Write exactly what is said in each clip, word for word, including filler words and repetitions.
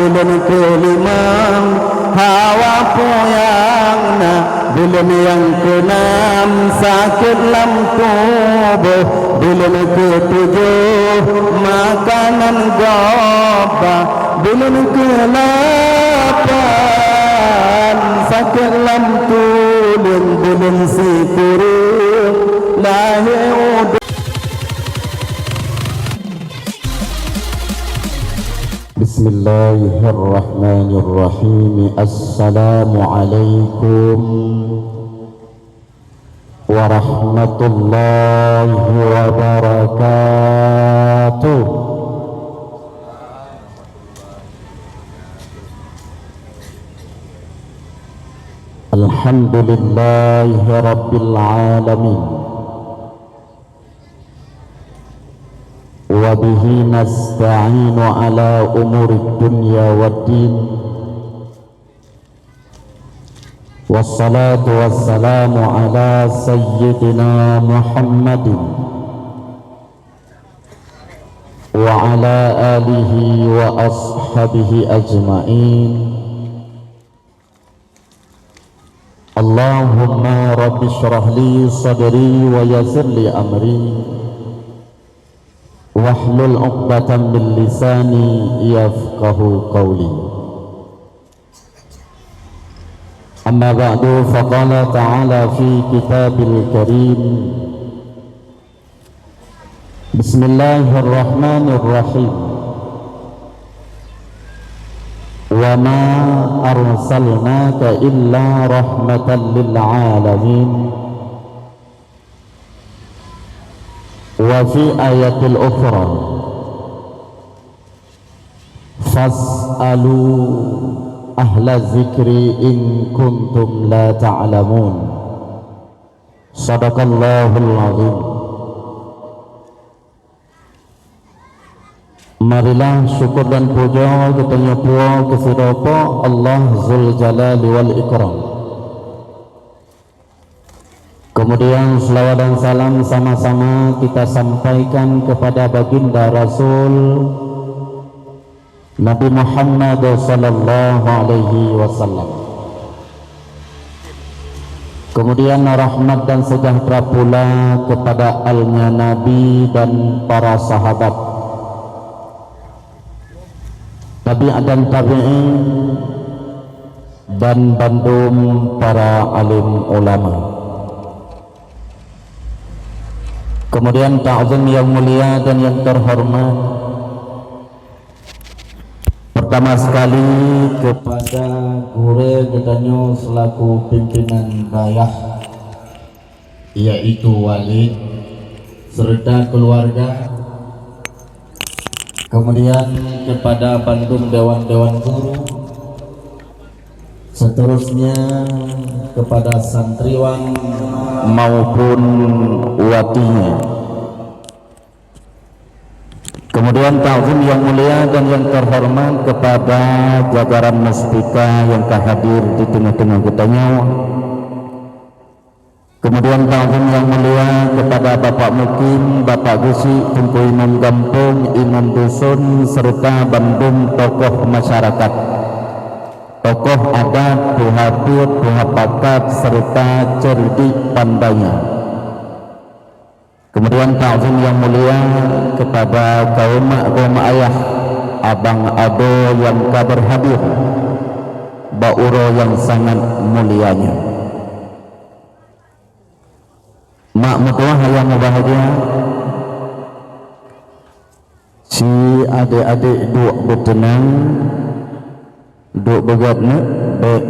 Buleuen keulimong, hawa puyang na. Buleuen nyang keunam, sakét lam tuboh. Buleuen keutujoh, makanan gobah. Buleuen keulapan, sakét lam tuleueng. Buleuen sikureueng, lahé udeb. Bismillahirrahmanirrahim. Assalamualaikum warahmatullahi wabarakatuh. Alhamdulillahi rabbil alamin. Wa bihi nasta'inu ala umurid dunya waddin. Wassalatu wassalamu ala sayyidina Muhammadin wa ala alihi wa ashabihi ajma'in. Allahumma rabbi shrah li sadri wa yassir li amri, wahlul 'uqdatam min lisani yafqahu qawli. Amma ba'du, faqala ta'ala fi kitabil karim, Bismillahirrahmanirrahim. Wa ma arsalnaka illa rahmatan lil alamin. Wa fi ayatil ukhra, fas'alu ahla zikri in kuntum la ta'lamun. Sadaqallahul azim. Marilah syukur dan puja geutanyoe puwoe keu sidroe Po Allah Zul Jalali wal Ikram. Kemudian selawat dan salam sama-sama kita sampaikan kepada Baginda Rasul Nabi Muhammad sallallahu alaihi wasallam. Kemudian rahmat dan sejahtera pula kepada alnya Nabi dan para sahabat, tabi' dan tabi'in, dan bandum para alim ulama. Kemudian takzim yang mulia dan yang terhormat, pertama sekali kepada gurée geutanyoe selaku pimpinan dayah, yaitu Walid serta keluarga, kemudian kepada bandum dewan-dewan guru, seterusnya kepada santriwan maupun watinya. Kemudian takzim yang mulia dan yang terhormat kepada jajaran muspika yang ka hadir di tengah-tengah geutanyoe. Kemudian takzim yang mulia kepada Bapak Mukim, Bapak Geuchik, Teungku Imum Gampông, Imum Dusun, serta bandum tokoh masyarakat, tokoh adat, tuha peuet, tuha pakat, serta cerdik pandainya. Kemudian takzim yang mulia kepada kaum mak, kaum ayah, abang adoe nyang ka berhadir bak uroe nyang sangat mulia nyoe. Mak meutuah ayah mubahgia, si adék-adék duek beuteunang, duek beugét neuk, bék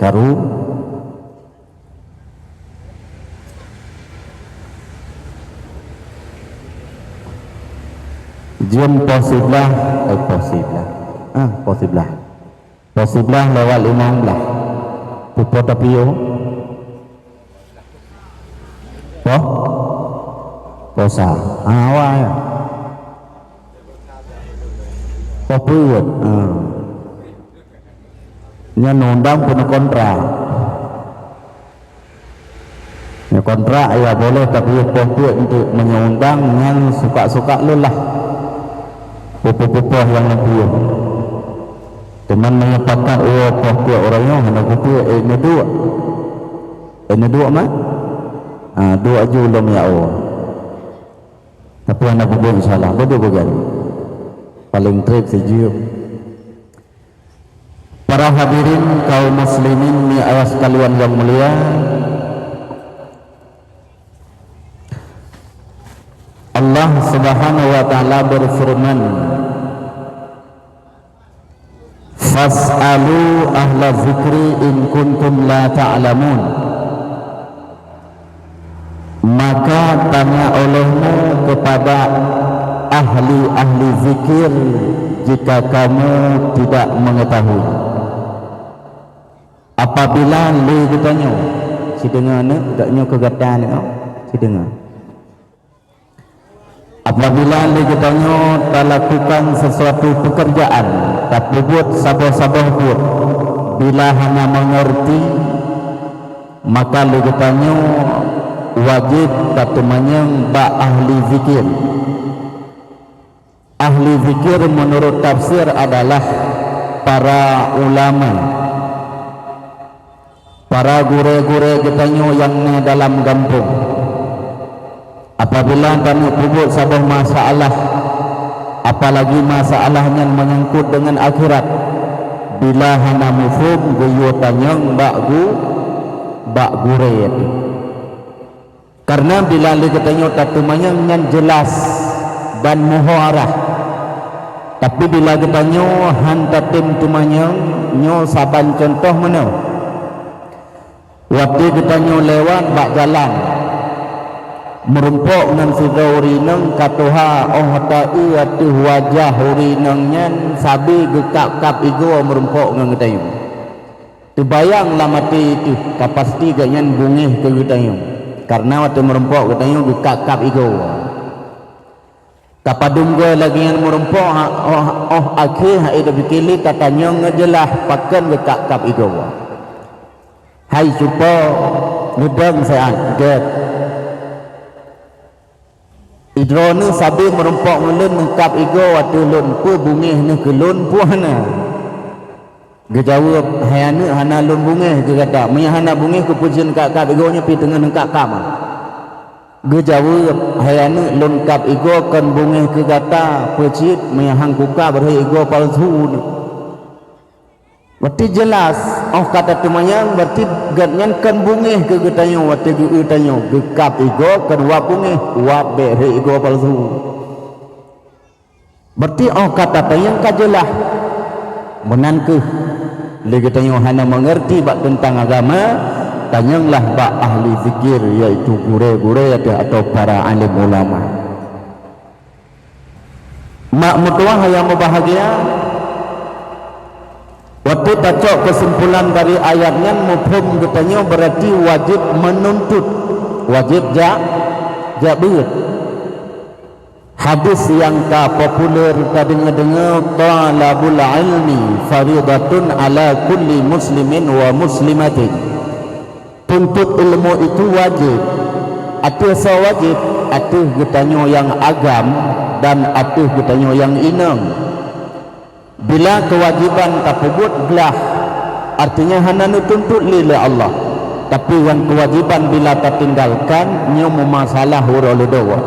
karu. Jeuem poh siblaih, eh, poh siblaih. Ah, poh siblaih. Poh siblaih lewat limong blaih. Pupo tapiyôh? Poh? Poh sa. Ah, awai. Poh peuet. Ah. Nyan undang peuneuk kontra. Nyan kontrak ya boleh, tapi poh peuet untuk meunyoe undang nyan suka-suka lôn lah. Pupo-pupo nyang neupiôh. Teuma meunyoe pakat uroe poh peuet uroe nyoe hana kupeue, eh, neuduek. Eh, neuduek mah? Ha, duek ju lom ya Allah. Tapi hana kupeue, insya Allah. Beudôh beugan. Paling treb sijeuem. Para hadirin kaum muslimin mi ayah sekalian yang mulia, Allah Subhanahu wa Ta'ala berfirman, "Fas'alu ahla zikri in kuntum la ta'lamun." Maka tanya olehmu kepada ahli-ahli zikir jika kamu tidak mengetahui. Apabila lé geutanyoe, sideungoe neuk, geutanyoe keu gata neuk, sideungoe. Apabila lé geutanyoe talakukan sesuatu pekerjaan, tapeubuet saboh-saboh buet, bila hana mengerti, maka lé geutanyoe wajéb tateumanyong bak ahli zikir. Ahli zikir menurut tafsir adalah para ulama, para gurée-gurée geutanyoe nyang na dalam gampông. Apabila tanyoe peubuet saboh masalah, apalagi masalah nyan menyangkut dengan akhirat, bila hana muphom, geuyue tanyong bak gu-, bak gurée teuh. Karena bila lé geutanyoe tateumanyong nyan jelas ban muho arah. Tapi bila geutanyoe han tatem teumanyong, nyoe saban cuntoh meunoe. Watée geutanyoe lewat bak jalan, meurumpok ngon sidroe ureuëng inong ka tuha, óh taeu ateueh wajah ureuëng inong nyan sabe geukab-kab igoe meurumpok ngon geutanyoe. Teubayang lam até teuh ka pasti gobnyan beungéh keu geutanyoe, kareuna watée meurumpok geutanyoe geukab-kab igoe. Ka padum goe lagée nyan meurumpok, ha-, óh, óh akhé hana tapike lé tatanyong ngon jeulaih pakon geukab-kab igoe. Hai cupo, neudong siat, gét. Droeneuh sabe meurumpok ngon lôn neukab igoe ateueh lôn, peue beungéh neuh keu lôn, peue hana? Geujaweueb, "Hai aneuëk, hana lôn beungéh keu gata. Meunyo hana beungéh, keupeue jeuet neukab-kab igoe nyoe pih teungoh neukab-kab?" Geujaweueb, "Hai aneuëk, lôn kab igoe kon beungéh keu gata, peue cit meunyo han kukab rhot igoe palsu nyoe." Berarti jeulaih, óh ka tateumanyong, berarti gobnyan kon beungéh keu geutanyoe watée geu-eu tanyoe, geukab igoe kon wab beungéh, wab bék rhot igoe palsu. Berarti óh ka tatanyong ka jeulaih. Meunan kheueh, lé geutanyoe hana meungeurti bak teuntang agama, tanyonglah bak ahli zikir, yaitu gurée-gurée ateueh atau para alim ulama. Mak meutuwah nyang mubahgia, watée tacok keusimpulan dari ayat nyan, muphom geutanyoe berarti wajéb meununtut, wajéb jak, jak beuet. Hadis nyang ka populer tadeungoe-deungoe, "Thalabul ilmi faridatun ala kulli muslimin wa muslimatin." Tuntut ilmu itu wajéb. Ateueh soe wajéb? Ateueh geutanyoe nyang agam dan ateueh geutanyoe nyang inong. Bila keuwajéban tapeubuet glah, artinya hana neutuntut lé, lé Allah. Tapi nyang keuwajéban bila tatinggalkan, nyoe meumasalah uroe leudoe.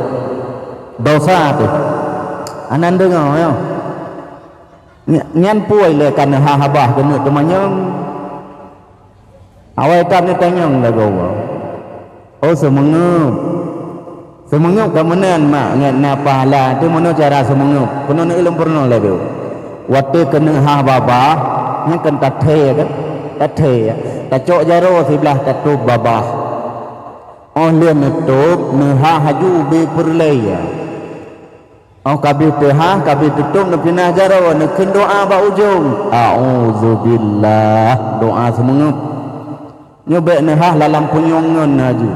Dosa teuh. Hana neudeungoe, nyoe. Ny-, nyan peue lé ka neuhah babah keuneuk teumanyong. Awai that neutanyong lagoe, "Oh, seumeungeup. Seumeungeup ka meunan, mak, ngat na pahala. Teuh meunoe cara seumeungeup?" Keunoe neueu lom peurunoe laju. Watée keuneuk hah babah, nyan kan tathée kan? Tathée, ya. Tacok jaroe siblah tatôb babah. Óh lheueh neutôb, neuhah laju ubé peureulée, ya. Óh ka abéh teuhah, ka abéh tutôb, neupinah jaroe, neukheun doá bak ujong. A'udzubillah, doá seumeungeup. Nyoe bék neuhah lam punyueng ngon laju.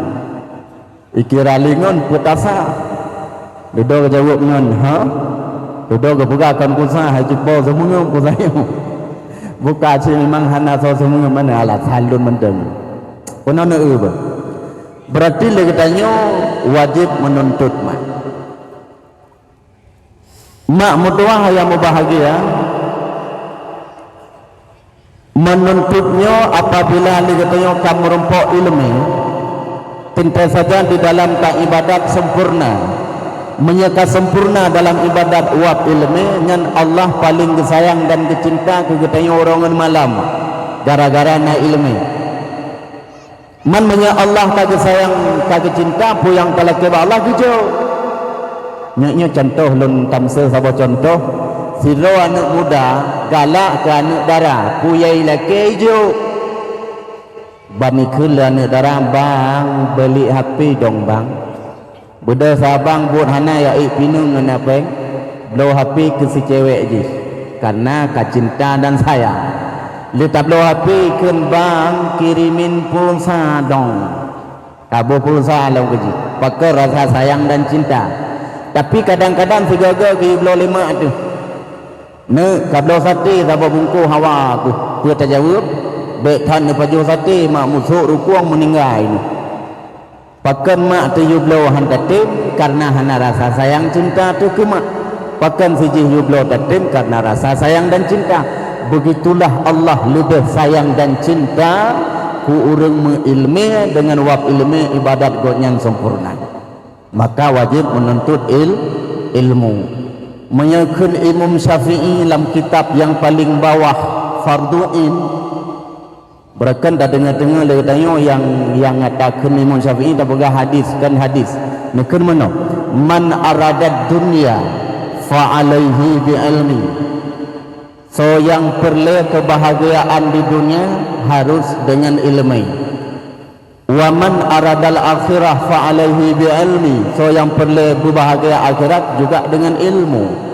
Ikira lé ngon peutasa. Dudoe geujaweueb ngon, "Ha?" Dudoe geupeugah kon kusa, hai cupo seumeungeup kusa nyoe. Buka cit memang hana soe seumeungeup, mana alasan lôn mantong. Keunoe neueu beuh. Berarti lé geutanyoe wajéb meununtut mak. Mak meutuwah nyang mubahgia, Meununtut nyoe apabila lé geutanyoe ka meurumpok iéleumé, teuntée saja di dalam ka iébadat sempurna. Meunyoe ka sempurna dalam iébadat wab iéleumé, nyan Allah paleng geusayang dan geucinta keu geutanyoe uroe ngon malam, gara-gara na iéleumé. Man meunyoe Allah ka geusayang, ka geucinta, peue nyang talakée bak Allah geujok. Nyoe, nyoe contoh lôn tamseu saboh contoh. Sidroe aneuëk muda galak keu aneuëk dara, peue nyang ilakée ijok. Ban ikheun lé aneuëk dara, "Bang, beuliek H P dong, Bang." Beudôh sabang buet hana ya ék pineung ngon apée, bloe H P keu si cewek jih, kareuna ka cinta dan sayang. Lé tabloe H P kheun, "Bang, kirimin pulsa dong." Taboh pulsa lom keu jih. Pakon rasa sayang dan cinta. Tapi kadang-kadang sigoe-goe geubloe lé mak teuh. "Neuk, kabloe saté saboh bungkôh hawa kheueh." Peue tajaweueb? "Bék that neupajoh saté, mak, musôk rukong meuninggai neuh." Pakon mak teuh yue bloe han tatem, kareuna hana rasa sayang cinta teuh keu mak. Pakon sijih yue bloe tatem, kareuna rasa sayang dan cinta. Beugitulah Allah leubeh sayang dan cinta keu ureuëng meuiéleumé deungon wab iéleumé iébadat gobnyan sempurna. Maka wajéb meununtut il-, ilmu. Meunyoe kheun Imam Syafi'i lam kitab nyang paleng bawah, Fardhu Ain, Beureukan tadeungoe-deungoe lé geutanyoe nyang, nyang takheun Imam Syafi'i tapeugah hadis, kon hadis. Neukheun meunoe, "Man aradad dunya fa alaihi bi ilmi." Soe nyang peureulée keubahgiaan di dunia harus deungon iéleumé. "Wa man aradal akhirah fa alaihi bi ilmi." Soe nyang peureulée beubahgia akhirat juga deungon ilmu.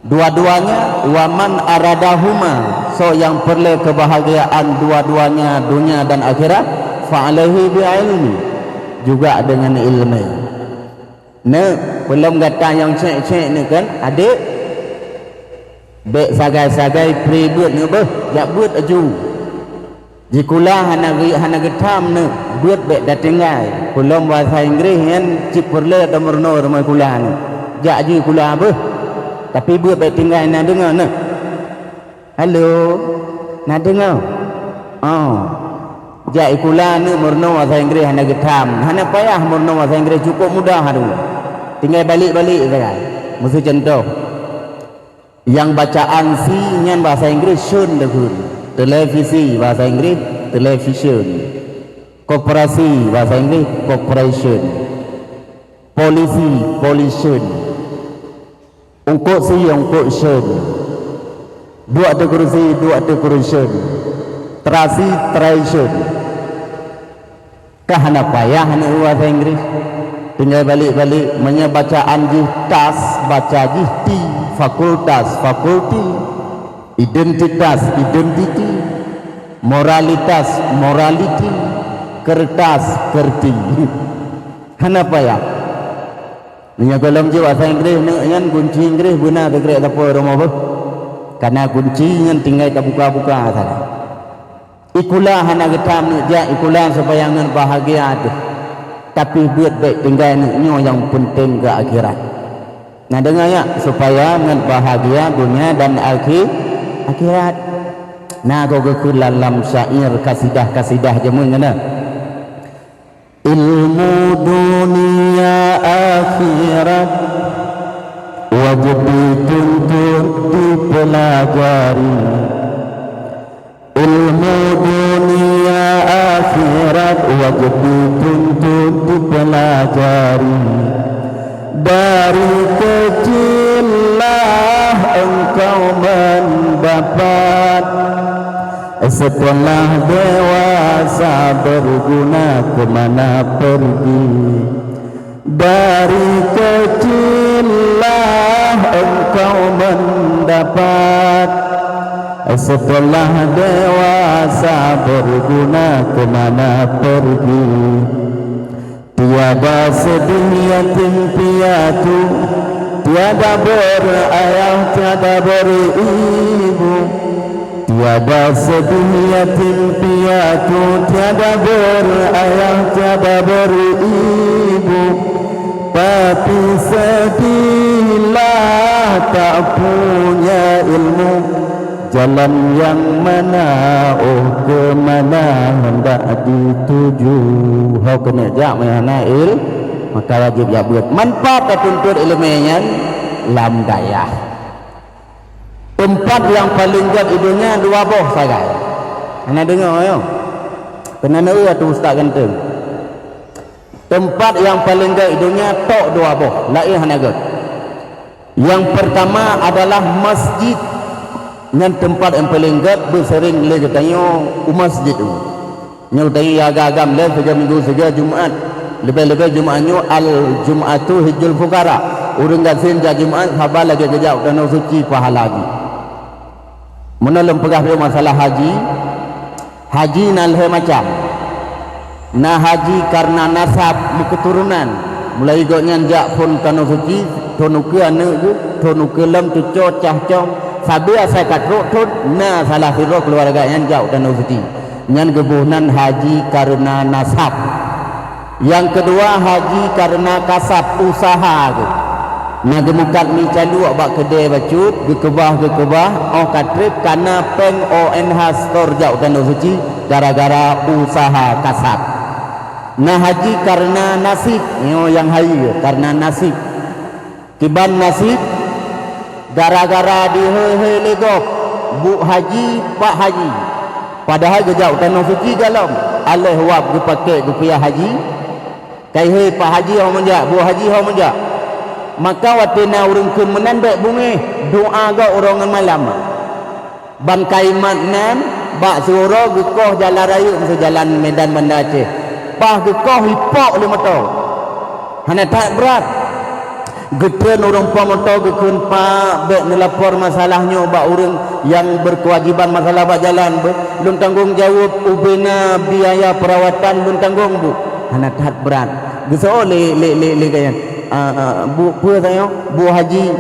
Dua-duanya, "Wa man aradahuma", soe nyang peureulée keubahgiaan dua-duanya dunia dan akhirat, "fa alaihi bi ilmi", juga deungon iéleumé. Neuk, peulom gata nyang cék-cék neuk kan, adék? Bék sagai-sagai pri beuet neuk beuh, jak beuet aju. Jikula hana geu-, hana geutham neuk, beuet bék tatinggai. Peulom basa Inggréh nyan cit peureulée tameurunoe rumoh kula neuk. Jak jikula beuh. Tapi beuet bék tinggai, na deungoe neuk. Halo, na deungoe? Oh. Jak ikula neuk meurunoe basa Inggréh hana geutham. Hana payah meurunoe basa Inggréh, cukup mudah tu. Tinggai balek-balek sagai. Meuseu cuntoh. Nyang bacaan si nyan basa Inggréh shön takheun. Televisi basa Inggréh television. Koperasi basa Inggréh corporation. Polisi, pollution. Ungkot si, ungkot shön. Duek ateueh keurusi, duek ateueh keurusion. Terasi, tration. Ka hana payah aneuk basa Inggréh. Tinggai balek-balek, meunyoe bacaan jih tas, baca jih ti, fakultas, faculty, identitas, identity, moralitas, morality, kertas, kerti. Hana payah. Meunyoe gohlom jih basa Inggréh, neuk nyan gunci Inggréh beuna teugrek sapeue rumoh beuh. Kareuna gunci nyan tinggai tabuka-buka sagai. Ikula hana geutam neuk jak ikula supaya ngon bahagia teuh. Tapi beuet bék tinggai neuk nyoe nyang peunteng keu akhirat. Na deungoe nyak, supaya ngon bahagia dunia dan akhi-, akhirat. Na goe geukheun lam, lam syair kasidah-kasidah jameun nyan na. Ilmu dunia akhirat wajéb dituntut dipeulajari. Ilmu dunia akhirat wajéb dituntut dipeulajari. Dari kecillah engkau mendapat, setelah dewasa berguna ke mana pergi. Dari kecillah engkau mendapat, setelah dewasa berguna ke mana pergi. Tiada sedih yatim piatu, tiada berayah, tiada beribu. Tiada sedih yatim piatu, tiada berayah, tiada beribu. Tapi sedihlah tak punya ilmu, Jalan yang mana, oh ke mana hendak dituju? Ho keuneuk jak meuhana il, maka wajéb jak beuet. Manfaat tatuntut ileumèe nyan lam dayah. Teumpat nyang paleng gèt i donya dua boh sagai. Hana deungö, yo? Keunan eu ateueh ustaz ganteng. Teumpat nyang paleng gèt i donya tok dua boh, laén hana gèt. Nyang peurtama adalah masjid. Nyan teumpat nyang paleng gèt, beuseuring lé geutanyoe u masjid. Nyoe tanyoe agam-agam lé sigoe minggu sigoe Jumat. Leubeh-leubeh Jumat nyoe al-Jum'atu Hijjul Fuqara. Ureueng gasien jak Jumat haba lagèe geujak u Tanoh Suci pahala jih. Meunan lôn peugah lé masalah haji. Haji na lhèe macam. Na haji kareuna nasab meukeuturonan. Mulai gobnyan jak phon Tanoh Suci, thon ukeue aneuk geuh, thon ukeue lom cucoe cah cong, sabe asai ka trok thon na salah sidroe keuluwarga nyan jak u Tanoh Suci. Nyan geuboh nan haji kareuna nasab. Nyang keudua, haji kareuna kasab, usaha geuh. Na geumeukat mi caluek bak keudè bacut, geukeubah-geukeubah, óh ka trép kana péng O N H Store jak u Tanoh Suci gara-gara usaha kasab. Na haji kareuna nasib, nyoe nyang hayeue kareuna nasib. Kiban nasib, gara-gara dihôi-hôi lé gob, buet haji, pak haji. Padahai geujak u Tanoh Suci galom, aléh wab geupakék geupiah haji, kai hôi pak haji ho meujak, buet haji ho meujak. Maka watèe na ureueng kheun meunan bèk beungéh, doa gob uroe ngon malam. Ban kalimat nan bak siuroe geukoh jalan rayeuk meuseujalan Medan Banda Aceh. Paih geukoh ipok lé moto. Hana that brat. Geutreun ureueng po moto geukheun, "Pak, bèk neulapor masalah nyoe bak ureueng nyang beukeuwajiban masalah bak jalan. Beuh, lôn tanggong jaweueb ubena biaya peurawatan lôn tanggong, Bu." Hana that brat. Geuseuôt lé, lé, lé, lé gobnyan, "Ah, ah, Bu, peue tanyoe? Bu Haji."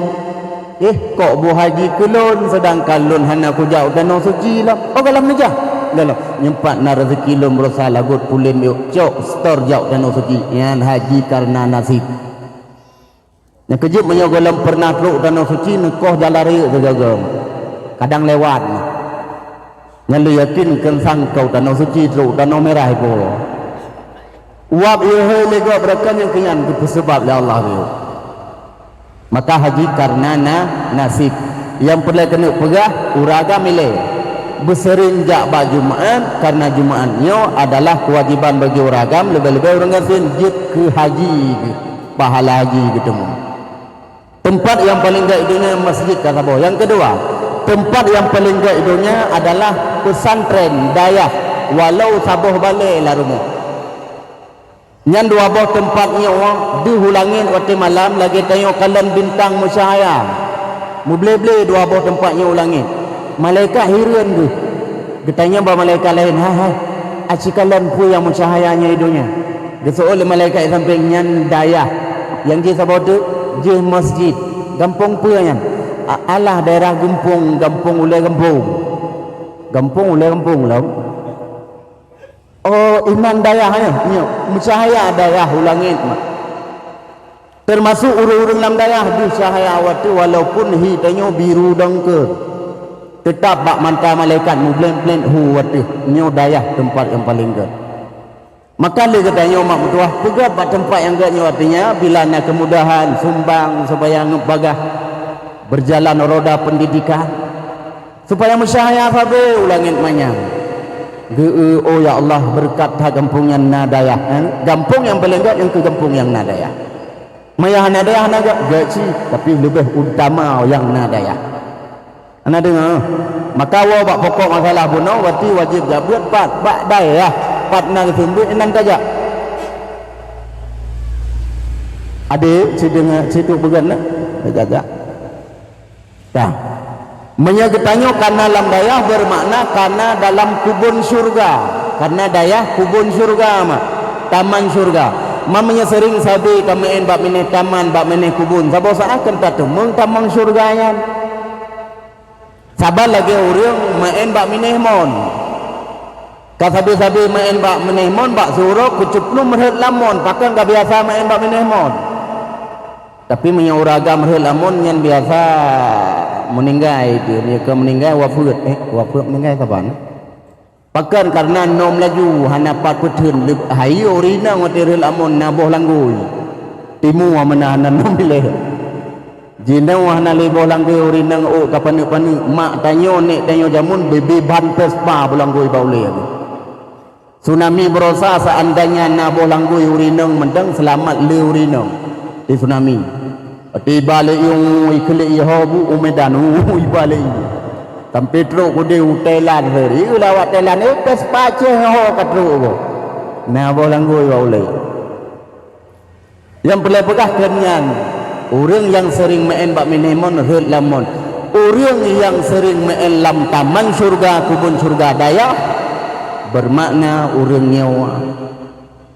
"Eh, kok Bu Haji keu lôn, seudangkan lôn hana kujak u Tanoh Suci lom?" "Oh, galom neujak." "Galom." "Nyoe pat na reuzeki lôn beurosa lagot pulen yôk cok setor jak u Tanoh Suci." Nyan haji kareuna nasib. Nyang keujeuet meunyoe gohlom peureunah trok u Tanoh Suci, neukoh jalan rayeuk sigoe-goe. Kadang lewat na. Nyan lôn yakin keu sang ka u Tanoh Suci trok u Tanoh Mirah ipo. Uap yôh lé gob beureukat nyang keu nyan geupeuseubab lé Allah geuh. Maka haji kareuna na nasib. Nyang peureulèe keuneuk peugah, ureueng agam ilèe. Beuseuring jak bak Jumat, kareuna Jumat nyoe adalah keuwajiban bagi ureueng agam, leubeh-leubeh ureueng gasien jeuet keu haji geuh, pahala haji geuteumé. Teumpat nyang paleng gèt i donya masjid ka saboh. Nyang keudua, teumpat nyang paleng gèt i donya adalah peusantren dayah, walau saboh balè lam rumoh. Nyan dua boh teumpat nyoe deuh u langèt watèe malam lagèe tanyoe kalon bintang meucahaya. Meuble-ble dua boh teumpat nyoe u langèt. Malaikat hireuen geuh. Geutanyong bak malaikat laén, "Hai, hai, aci kalon peue nyang meucahaya nyoe i donya?" Geuseuôt lé malaikat sampéng, "Nyan dayah." "Nyang jih saboh teuk?" "Jih masjid." "Gampông peue nyan?" "A-, alah daerah Geumpông, gampông ulèe gampông." "Gampông ulèe gampông lom?" Oh, inan dayah nyoe, nyoe meucahaya dayah u langèt, mak. Teumasok ureueng-ureueng lam dayah deuh cahaya watèe, walaupun hi tanyoe biru dong keu. Teutap bak mata malaikat mublét-blét hu watèe. Nyoe dayah teumpat nyang paleng gèt. Maka lé geutanyoe mak meutuwah peugèt bak teumpat nyang gèt nyoe, artinya bila na keumudahan, sumbang supaya ngon bagah berjalan roda pendidikan. Supaya meucahya sabe u langèt manyang. Geu-eu, "Oh ya Allah, beureukat that gampông nyang na dayah." Gampông nyang paleng gèt nyang keu gampông nyang na dayah. Maya hana dayah hana gèt, gèt cit, tapi leubeh utama nyang na dayah. Hana deungö? Maka woe bak pokok masalah bunoe, berarti wajéb jak beuet pat, bak dayah, pat na geuseumeubeuet inan tajak. Adék, ci deungö, ci tuek peugah na, jak-jak. Dah. Meunyoe geutanyoe kana lam dayah, beumakna kana dalam kubon syeuruga. Kana dayah kubon syeuruga, mak. Taman syeuruga. Ma meunyoe seuring sabe tameu'en bak binéh taman, bak binéh kubon, saboh saát kan tateumeung taman syeuruga nyan. Saban lagèe ureueng meu'en bak binéh mon. Ka sabe-sabe meu'en bak binéh mon, bak siuroe keucuplu meurhot lam mon, pakon ka biasa meu'en bak binéh mon. Tapi meunyoe ureuëng agam rhot lamon nyan biasa meuninggai, dia meunyoe ka meuninggai wafeuet, eh, wafeuet meuninggai saban. Pakon? Kareuna nom laju hana pat peutheun, leub-, hai ureuëng inong watée rhot lamon na boh langgui. Timu meunan hana nom ilée. Jinoe hana lé boh langgui ureuëng inong ôk ka paneuk-paneuk, mak tanyoe, nek tanyoe jameun bebe ban Vespa boh langgui bak ulée. Tsunami barosa, seandainya na boh langgui ureuëng inong meudang, seulamat lé ureuëng inong di tsunami. Tiba lé iong ikeulik iho bu u Medan, u iba lé iong. Sampai trok kudeh u Thailand seri, lawat Thailand, eh, Vespa ceh ho ka trok boh. Na boh langgui bak ulée. Nyang peureulée peugah keu nyan, ureuëng nyang seuring meu'en bak minémon rhot lamon. Ureuëng nyang seuring meu'en lam taman syeuruga, keubun syeuruga dayah, beumakna ureuëng nyoe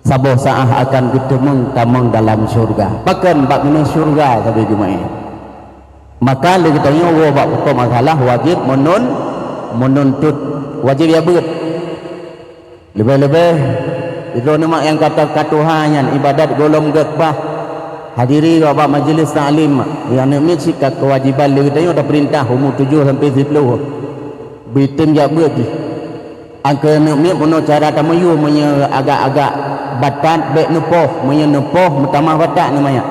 saboh saát akan geuteumeung tamong dalam syeuruga. Pakon? Bak miné syeuruga sabe geumeu'en. Maka lé geutanyoe woe bak pokok masalah wajéb meunun-, meununtot, wajéb jak beuet. Leubeh-leubeh, sidroe neumak nyang ka ta-, ka tuha nyan ibadat gohlom gét bah. Hadiri bak, bak majeulis taklim, nyang aneuk miet cit ka keuwajéban lé geutanyoe tapeurintah umu tujoh sampai siploh. Beutem jak beuet jih. Angkeu aneuk miet bunoe cara tamuyue, meunyoe agak-agak batat bék neupoh, meunyoe neupoh meutamah batat neumanyak.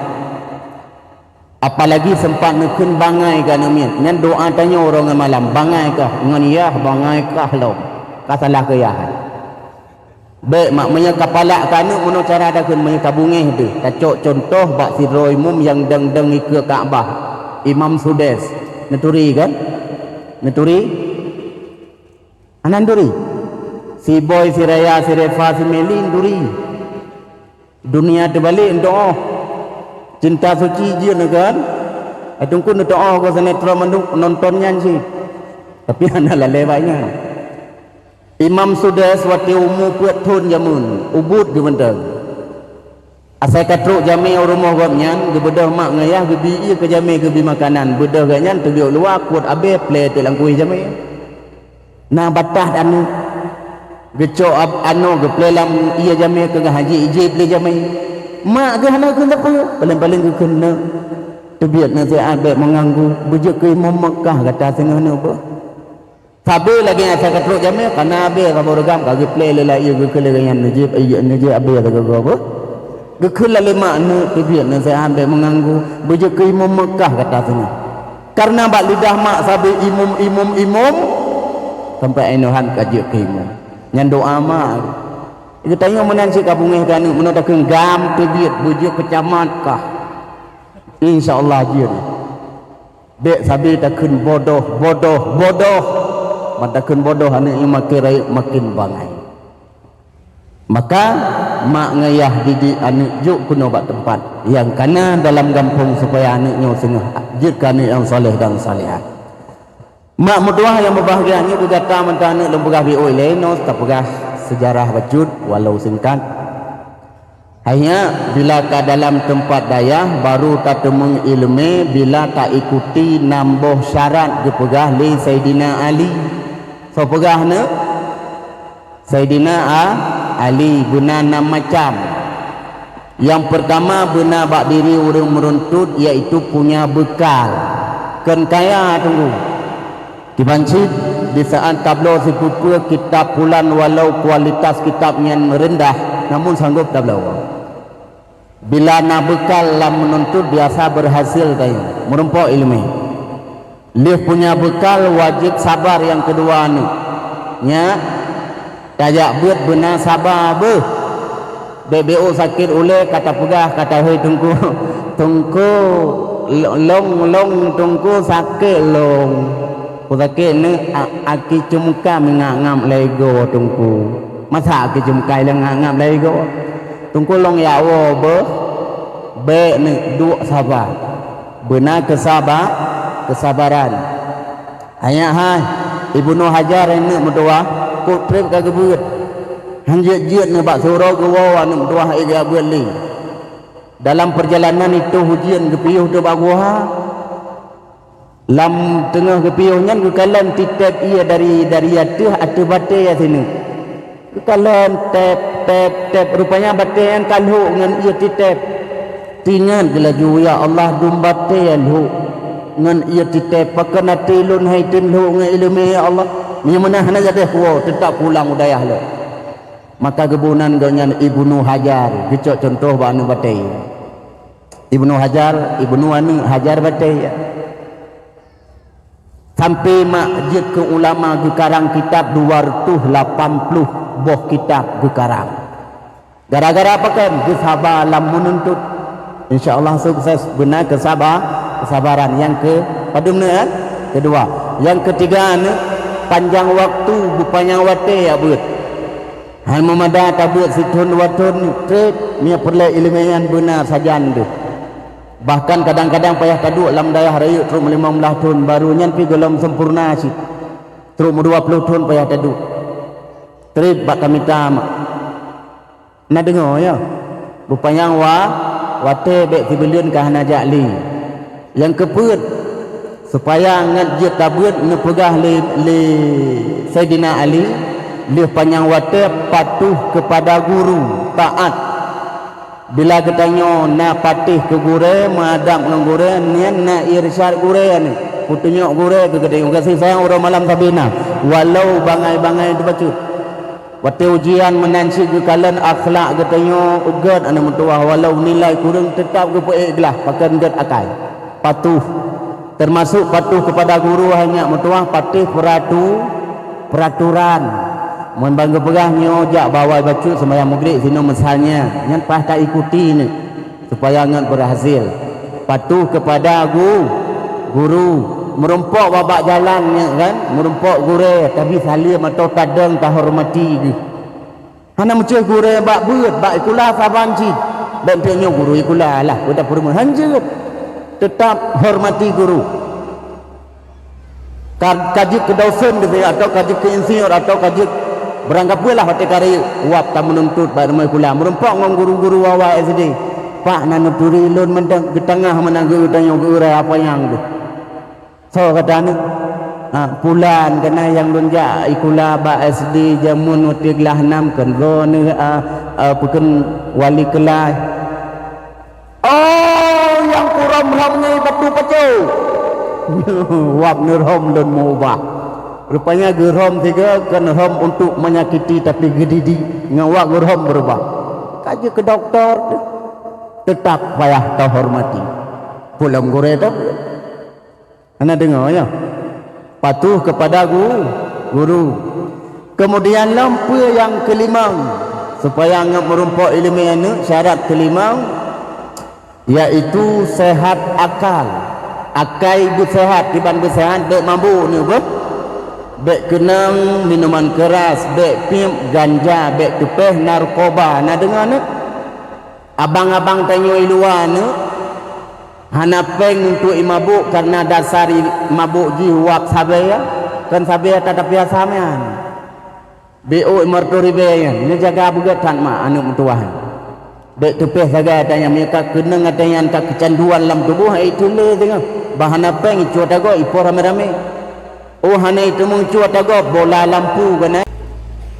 Apalagi seumpat neukheun bangai keu aneuk miet. Nyan doa tanyoe uroe ngon malam, bangai kah ngon yah, bangai kah lom. Ka salah keu yah. Bék mak, meunyoe ka palak keu aneuk, bunoe cara takheun, meunyoe ka beungéh deuh. Tacok cuntoh bak sidroe imum nyang dang-dang ikeue Ka'bah, Imam Sudes. Neuturi kan? Neuturi? Hana neuturi? Si Boy, si Raya, si Reva, si Meli neuturi. Dunia teubalik, neutu'oh. Cinta Suci jeuet neuh kan? Ai Teungku neutu'oh keu sinetron mandum nonton nyan cit. Tapi hana lalée bak nyan. Imam Sudes watée umu peuet thon jameun, ubit geuh mantong. Asai ka trok jamé u rumoh gobnyan, geubeudôh mak ngon yah, geubi ié keu jamé, geubi makanan. Beudôh gobnyan teugok luwa, kuet abée plée teuk lam kueh jamé. Na batah aneuk. Geucok ab-, anoe geuplée lam ié jamé keu geuhaji ijép lé jamé. Mak geuh hana kheun sapeue, paleng-paleng geukheun neuh. Teubiet naseuhat bék meuganggu, beujeuet keu imum Meukah gata singoh neuh beuh. Sabe lagée nyang asai ka trok jamé, kana abée saboh reugam ka geuplée lé lam ié, geukheun lé gobnyan neujép, ié neujép abée sagoe-goe beuh. Geukheun lé mak neuh, teubiet naseuhat bék meuganggu, beujeuet keu imum Meukah gata singoh. Kareuna bak lidah mak sabe imum, imum, imum, sampai inoe han ka jeuet keu imum. Nyan doa mak. Geutanyoe meunan cit ka beungéh keu aneuk, meunoe takheun gam teubiet, beujeuet keu camat kah. Insya Allah jeuet. Bék sabe takheun bodoh, bodoh, bodoh. Ban takheun bodoh, aneuk nyoe makin rayeuk makin bangai. Maka, mak ngon yah didik aneuk jok keunoe bak teumpat nyang kana dalam gampông, supaya aneuk nyoe singoh jeuet keu aneuk nyang saleh dan salehah. Mak meutuwah nyang mubahgia, nyoe keu gata mantong aneuk lôn peugah beuh ilée, nyoe tapeugah seujarah bacut walau singkat. Hai nyak, bila ka dalam teumpat dayah, baru tateumeung iéleumé bila taikuti nam boh syarat geupeugah lé Saidina Ali. Soe peugah neuh? Saidina A-, Ali. Beuna nam macam. Nyang peurtama beuna bak diri ureuëng meuruntot, yaitu punya beukal. Kon kaya, Teungku. Kiban cit, di saát tabloe sipeue-peue kitab pulan, walau kualitas kitab nyan reundah, namun sanggôp tabloe. Bila na beukal lam meununtot, biasa beurhasil tanyoe meurumpok iéleumé. Lheueh punya beukal, wajéb sabar nyang keudua nyoe. Nyak, tajak beuet beuna saba beuh. Bék-bék sakét ulée ka tapeugah, ka tahôi Teungku, "Teungku, lo-, lôn, lôn Teungku sakét lôn." Peue sakét neuh? A-, aki ceumeukai meungab-ngab lé igoe Teungku. Masa aki ceumeukai lé ngab-ngab lé igoe? Teungku lôn jak woe beuh, bék neuduek saba. Beuna keusaba-, keusabaran. Hai nyak hai, Ibnu Hajar nyang neuk meutuwah, kok treb ka geubeuet. Han jeuet-jeuet neuh bak siuroe geuwoe aneuk meutuwah ék geubeuet lé. Dalam peurjalanan itôh ujeuen geupiôh teuh bak guha. Lam teungoh geupiôh nyan geukalon titép ié dari, dari ateueh, ateueh batée sineuk. Geukalon tép, tép, tép, rupanya batée nyan ka lhok ngon ié titép. Teuingat geuh laju, "Ya Allah, dum batée lhok ngon ié titée, pakon até lôn hai tem lhok ngon iéleumé, ya Allah?" Meunyoe meunan hana jadeh kuwoe, teutap pulang u dayah lom. Maka geuboh nan gobnyan Ibnu Hajar, geucok cuntoh bak aneuëk batée. Ibnu Hajar, Ibnu aneuëk, Hajar batée. Sampai mak jeuet keu ulama geukarang kitab dua ratus lapan puluh boh kitab geukarang. Gara-gara pakon? Geusaba lam meununtut. Insya Allah sukses beuna keusaba-, keusabaran. Nyang keu padum neu, kan? Keudua. Nyang keutiga neu, panjang waktu, beupanyang watée jak beuet. Hana meumada tabeuet sithon dua thon, treb, meunyoe peureulée iéleumé nyan beuna sajan deuh. Bahkan kadang-kadang payah taduek lam dayah rayeuk trok meulimong blaih thon, barô nyan pih gohlom sempurna cit. Trok meudua ploh thon payah taduek. Treb bak tamita mak. Na deungoe, ya? Beupanyang wa-, watée bék sibuleuen ka hana jak lé. Nyang keupeuet, supaya ngat jeuet tabeuet neupeugah lé, lé Saidina Ali, lheueh panyang watée patuh keupada guru, taát. Bila geutanyoe na patéh keu gurée, meuadab ngon gurée, nyan na irsyad gurée nyan, peutunyok gurée keu geutanyoe. Gaséh sayang uroe malam sabe na, walau bangai-bangai teubacut. Watée ujian meunan cit geukalon akhlak geutanyoe, uget aneuëk meutuwah, walau nilai kureueng teutap geupeuék glah, pakon gét akai. Patuh. Teumasok patuh keupada guru, hai nyak meutuwah, patéh peuratu-, peuraturan. Meunyoe ban geupeugah nyoe jak bak awai bacut seumayang Maghrib sinoe meusalnya, nyan paih taikuti nyoe. Supaya ngon beurhasil. Patuh keupada gu-, guru. Meurumpok bak, bak jalan nyan kan, meurumpok gurée, tabi saleuem atau tadong tahormati geuh. Hana meucue gurée bak beuet, bak sikula saban cit. Bék pih nyoe guru sikula lah, udah peureumeun. Hanjeuet. Teutap hormati guru. Ka, ka jeuet keu dosen di sini, atau ka jeuet keu insinyur, atau ka jeuet beurangkapeue lah watée ka rayeuk, wab tameununtut bak rumoh sikula. Meurumpok ngon guru-guru awai S D. "Pak, na neuturi lôn mantong, geutanyoe meunan geu-, tanyoe geuurai apa nyang deuh." Soe gata nyoe? "Ah, pulan keunan nyang lôn jak sikula bak S D jameun watée glah nam, kon droeneuh, ah, ah, peue kheun wali keulai." "Oh, nyang kurhom-rhom nyan batu pacu." "Wab neurhom lôn meuubah." Rupanya geurhom sigoe kon rhom untuk menyakiti, tapi geudidik, ngon wab geurhom beurubah. Ka jeuet keu dokto, teutap payah teuhormati. Peue lom gurée teuh. Hana deungoe, ya? Patuh keupada gu-, guru. Keumudian lom peue nyang keulimong, supaya ngat meurumpok iéleumé aneuëk, syarat keulimong, yaitu seuhat akal. Akai beuseuhat, kiban beuseuhat, bék mabök nyoe beuh. Bék keunong minuman keuras, bék piep, ganja, bék teupéh, narkoba. Na deungoe nyoe? Abang-abang tanyoe i luwa nyoe hana péng untuk imabök, kareuna dasar imabök jih wab sabe, ya. Kon sabe ata tapiasa meunan. Bék ôk lima reutôh ribée nyan, neujaga beugét that mak aneuëk meutuwah nyan. Bék teupéh sagai ata nyan, meunyoe ka keunong ata nyan ka keucanduan lam tuboh, ai teulé teungoh. Bah hana péng, icu ata gob, ipoh ramé-ramé. Oh, hana iteumeucue ata gob, bola lampu keunan.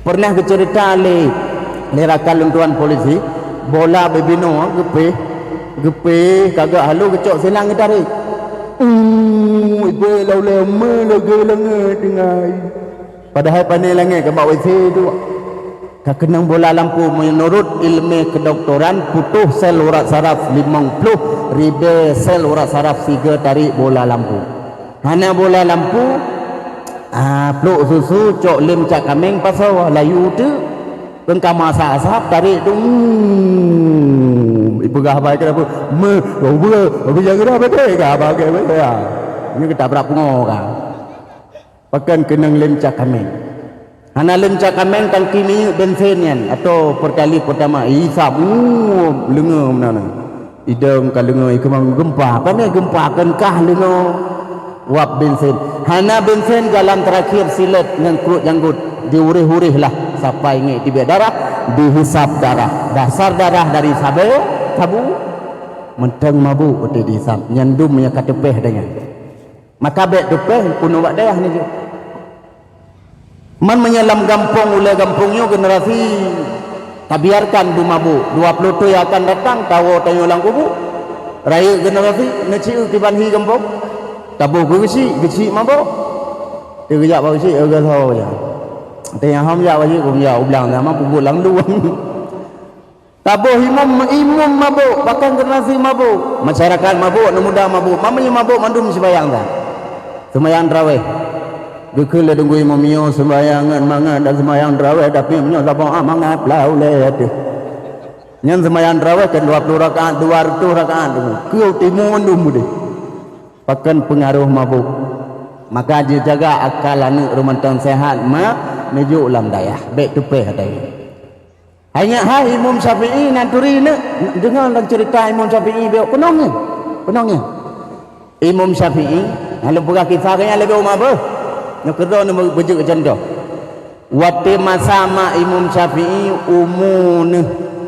Peureunah geuceurita lé, lé rakan lôn tuan polisi, bola bubinoe geupéh, geupéh, ka geuhalo geucok silang geutarek. Uh, ibe laulée meuleugée leungét tinggai. Padahai pane langét ka bak W C tu. Ka keunong bola lampu, meunurot iéleumé keudoktoran, putôh sel urat saraf limong ploh ribée sel urat saraf sigoe tarek bola lampu. Hana bola lampu, ah, plôk susu, cok lem cak kaméng pasoe, layu teuk. Keu ka masak asap, tarek tu, hmm, ipeugah haba keu dapur, "Me, ubeue, ubeue jaga dah beutôi ka haba keu beutôi, ya." Nyoe geutabrak pungo ka. Pakon keunong lem cak kaméng. Hana lem cak kaméng, tangki minyeuk bensin nyan, atau Pertalite, Pertamax, isab, uh, leungoe meunan. Idong ka leungoe, ikeumang geumpa. Pane geumpa, kon kah leungoe wab bensin. Hana bensin, jalan terakhir silet ngon kruet janggot. Diuréh-uréh lah, sapai ngék tibée darah, dihisab darah. Dasar darah dari sabe, sabu. Mantong mabök watée dihisab. Nyan dum nyang ka teupéh ata nyan. Maka bék teupéh, peunoh bak dayah neujok. Man meunyoe lam gampông, ulée gampông nyoe generasi tabiarkan beumabök, dua ploh thon nyang akan datang, tawoe tanyoe lam kubu. Rayeuk generasi neuci-eu kiban hi gampông. Taboh keu geuchik, geuchik mabök. Teugeujak bak geuchik, eu geulho ja. Teunyang hom jak bak jih, keu jak u blang sama peubuet lam luwang. Taboh imum, imum mabök, pakon generasi mabök. Masyarakat mabök, aneuk muda mabök. Mama nyang mabök mandum sibayang dah. Seumayang taraweh. Geukheun lé teungku imum, "Nyoe seumayang ngon mangat dan seumayang taraweh, tapi meunyoe saboh amangat blah ulée teuh." Nyan seumayang taraweh kan dua puluh rakaat, dua ratus rakaat tu. Keu timu mandum udeh. Pakon peungaroh mabök. Maka jijaga akal aneuk rumantan sehat ma neujok lam dayah. Bék teupeh dayah. Hanya hai Imam Syafi'i nan turi neuk deungon dan cerita Imam Syafi'i bék peunong nyan. Peunong nyan. Imam Syafi'i, lalu peugah kisah ke nyan leubeh umat beuh. Nyoe keudroe neuh beujeuet contoh. Watée masa mak Imam Syafi'i umu neuh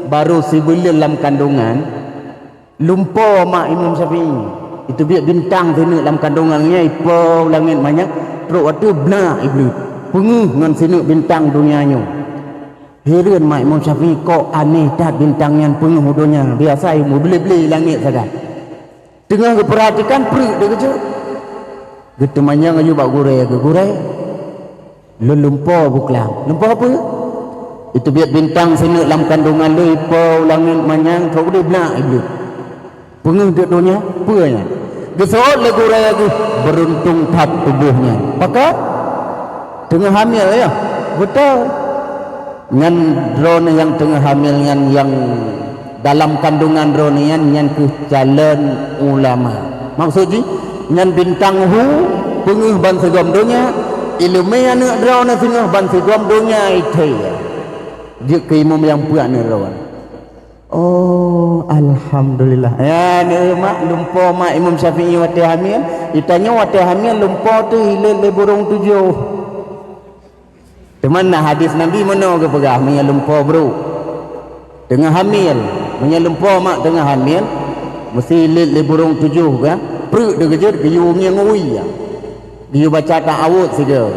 baru sibuleuen lam kandungan, lumpo mak Imam Syafi'i. Iteubiet bintang sineuk lam kandungan nyan ipo langét manyang, trok watée blah iblih. Peungeuh ngon sineuk bintang donya nyoe. Hireuen mak Imam Syafi'i, kok aneh that bintang nyan peungeuh u donya. Biasa ilmu bile-bile langét sagai. Teungoh geupeuratikan, preuk deuh keujeuet. Geuteumanyong laju bak gurée geuh, "Gurée, lôn lumpo buklang." "Lumpo peue?" "Iteubiet bintang sineuk lam kandungan lôn ipo u langét manyang, trok udeb blah iblih. Peungeuh deuek donya, peue nyan?" Geuseuôt lé gurée geuh, "Beuruntung that tuboh nyan." "Pakon?" "Teungoh hamil ya." "Beutôi." Nyan droeneuh nyang teungoh hamil nyan, nyang dalam kandungan droeneuh nyan, nyan kheueh calon ulama. Maksud jih, nyan bintang hu peungeuh ban sigom donya, ileumé aneuk droeneuh singoh ban sigom donya ithée. Jeuet keu imum nyang peuet aneuk droeneuh. Oh, alhamdulillah. Ya, ni mak lumpo mak Imam Syafi'i watée hamil. Itanyoe watée hamil lumpo teuh ilét lé burông tujoh. Teuma na hadis Nabi meunoe geupeugah, meunyoe lumpo brôk teungoh hamil, meunyoe lumpo mak teungoh hamil, meusi ilét lé burông tujoh ka, preuk deuh keujeuet geuyue ngieng wie ya. Geuyue baca ta'awudz sigoe.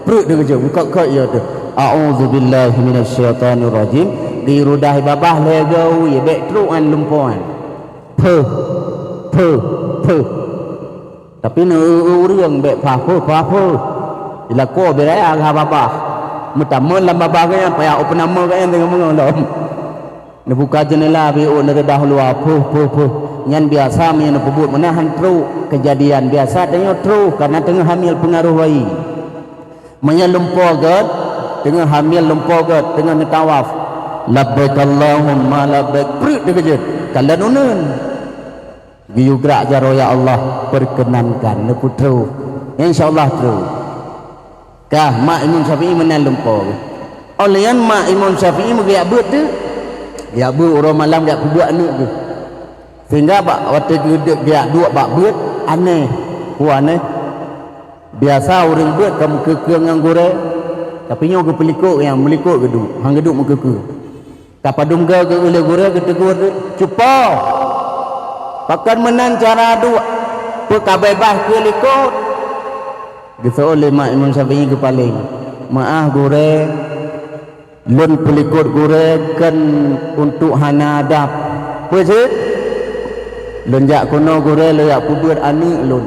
Preuk deuh keujeuet, meukot-kot ya teuh. A'udzubillahi minasyaitonirrajim. Geuyue rudah babah lhée goe wie, bék trok án lumpo án. Peuh, peuh, peuh. Tapi neu ureuëng bék pah peuh, pah peuh. Ilakoe beuraya gah babah. Meutamong lam babah geuh nyan, payah u peunama geuh nyan teungoh meungoh lom. Neubuka jeunela biôh neureudah luwa, peuh, peuh, peuh. Nyan biasa meunyoe neupeubuet meunan han trok. Keujadian biasa tanyoe trok, kareuna teungoh hamil peungaroh bayi. Meunyoe lumpo gét, teungoh hamil lumpo gét, teungoh neutawaf. Labbaik Allahumma labbaik, preuk deuh keujeuet, kalon uneun. Geuyue grak jaroe, "Ya Allah, perkenankan," neupeutrok. Insya Allah trok. Kah, mak Imam Syafi'i meunan lumpo. Óh lheueh nyan mak Imam Syafi'i meugeujak beuet teuk. Geujak beuet uroe malam geujak peubuet aneuk geuh. Sehingga bak watée geuduek geujak duek bak beuet, aneh. Peue aneh? Biasa ureuëng beuet ka meukeue-keue ngon gurée, tapi nyoe geupeulikot nyang meulikot geuduek, han geuduek meukeue-keue. Ka padum goe geu-, lé gurée geutegur, "Cupo! Pakon meunan cara duek? Peu ka beubaih keu likot?" Geuseuôt lé mak Imam Syafi'i geupaleng, "Meuáh gurée, lôn peulikot gurée kon untuk hana adab. Peue cit? Lôn jak keunoe gurée lôn jak peubeuet aneuk lôn."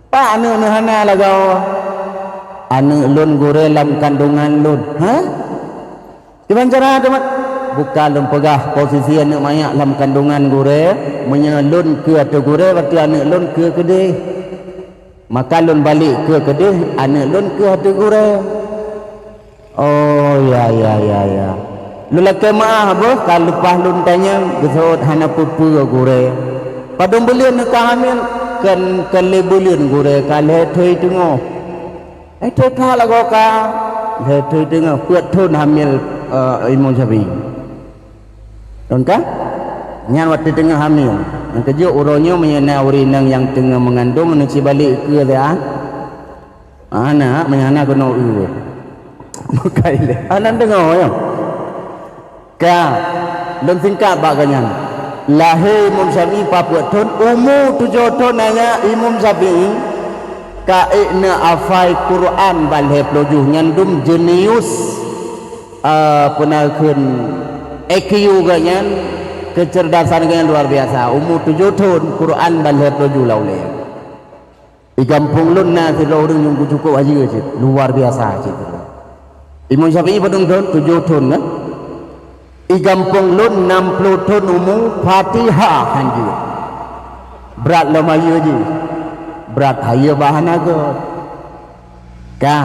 "Pat aneuk neuh hana lagoe?" "Aneuk lôn gurée lam kandungan lôn." "Hah? Kiban cara teuma?" "Buka lôn peugah posisi aneuk manyak lam kandungan gurée, meunyoe lôn keue ateueh gurée, berarti aneuk lôn keue keudeh. Maka lôn balek keue keudeh, aneuk lôn keue ateueh gurée." "Oh, ya, ya, ya, ya. Lôn lakée meuáh beuh ka leupah lôn tanyong," geuseuôt, "hana peue-peue gurée. Padum buleuen ka hamil?" "Kon, kon lé buleuen gurée, ka lhée thôi teungoh." "Lhée thôi that lagoe ka?" "Lhée thôi teungoh, peuet thon hamil, eh, Imam Syafi'i." Kon ka? Nyan watée teungoh hamil. Nyang keujeuet uroe nyoe meunyoe na ureuëng inong nyang teungoh meungandong, neuci balek keue siat. Hana, meunyoe hana keunoe eu. Bukai lé. Hana deungoe nyoe. Ka, lôn singkat bak geuh nyan. Lahé Imam Syafi'i paih peuet thon, umu tujoh thon na nyan Imam Syafi'i ka ék neuhafai Quran bak lhée ploh juh, nyan dum jenius, ah, peue na kheun, I Q geuh nyan Keuceurdasan geuh nyang luar biasa. Umu tujoh thon, Quran ban lhèe ploh ju lam ulèe. Di gampông lôn na sidroe ureueng nyang cukup hayeue cit, luar biasa cit. Imam Syafi'i padum thon? Tujoh thon kan? Di gampông lôn nam ploh thon umu, Fatihah han jeuet. Brat lom hayeue jih. Brat hayeue bah hana göt. Ka,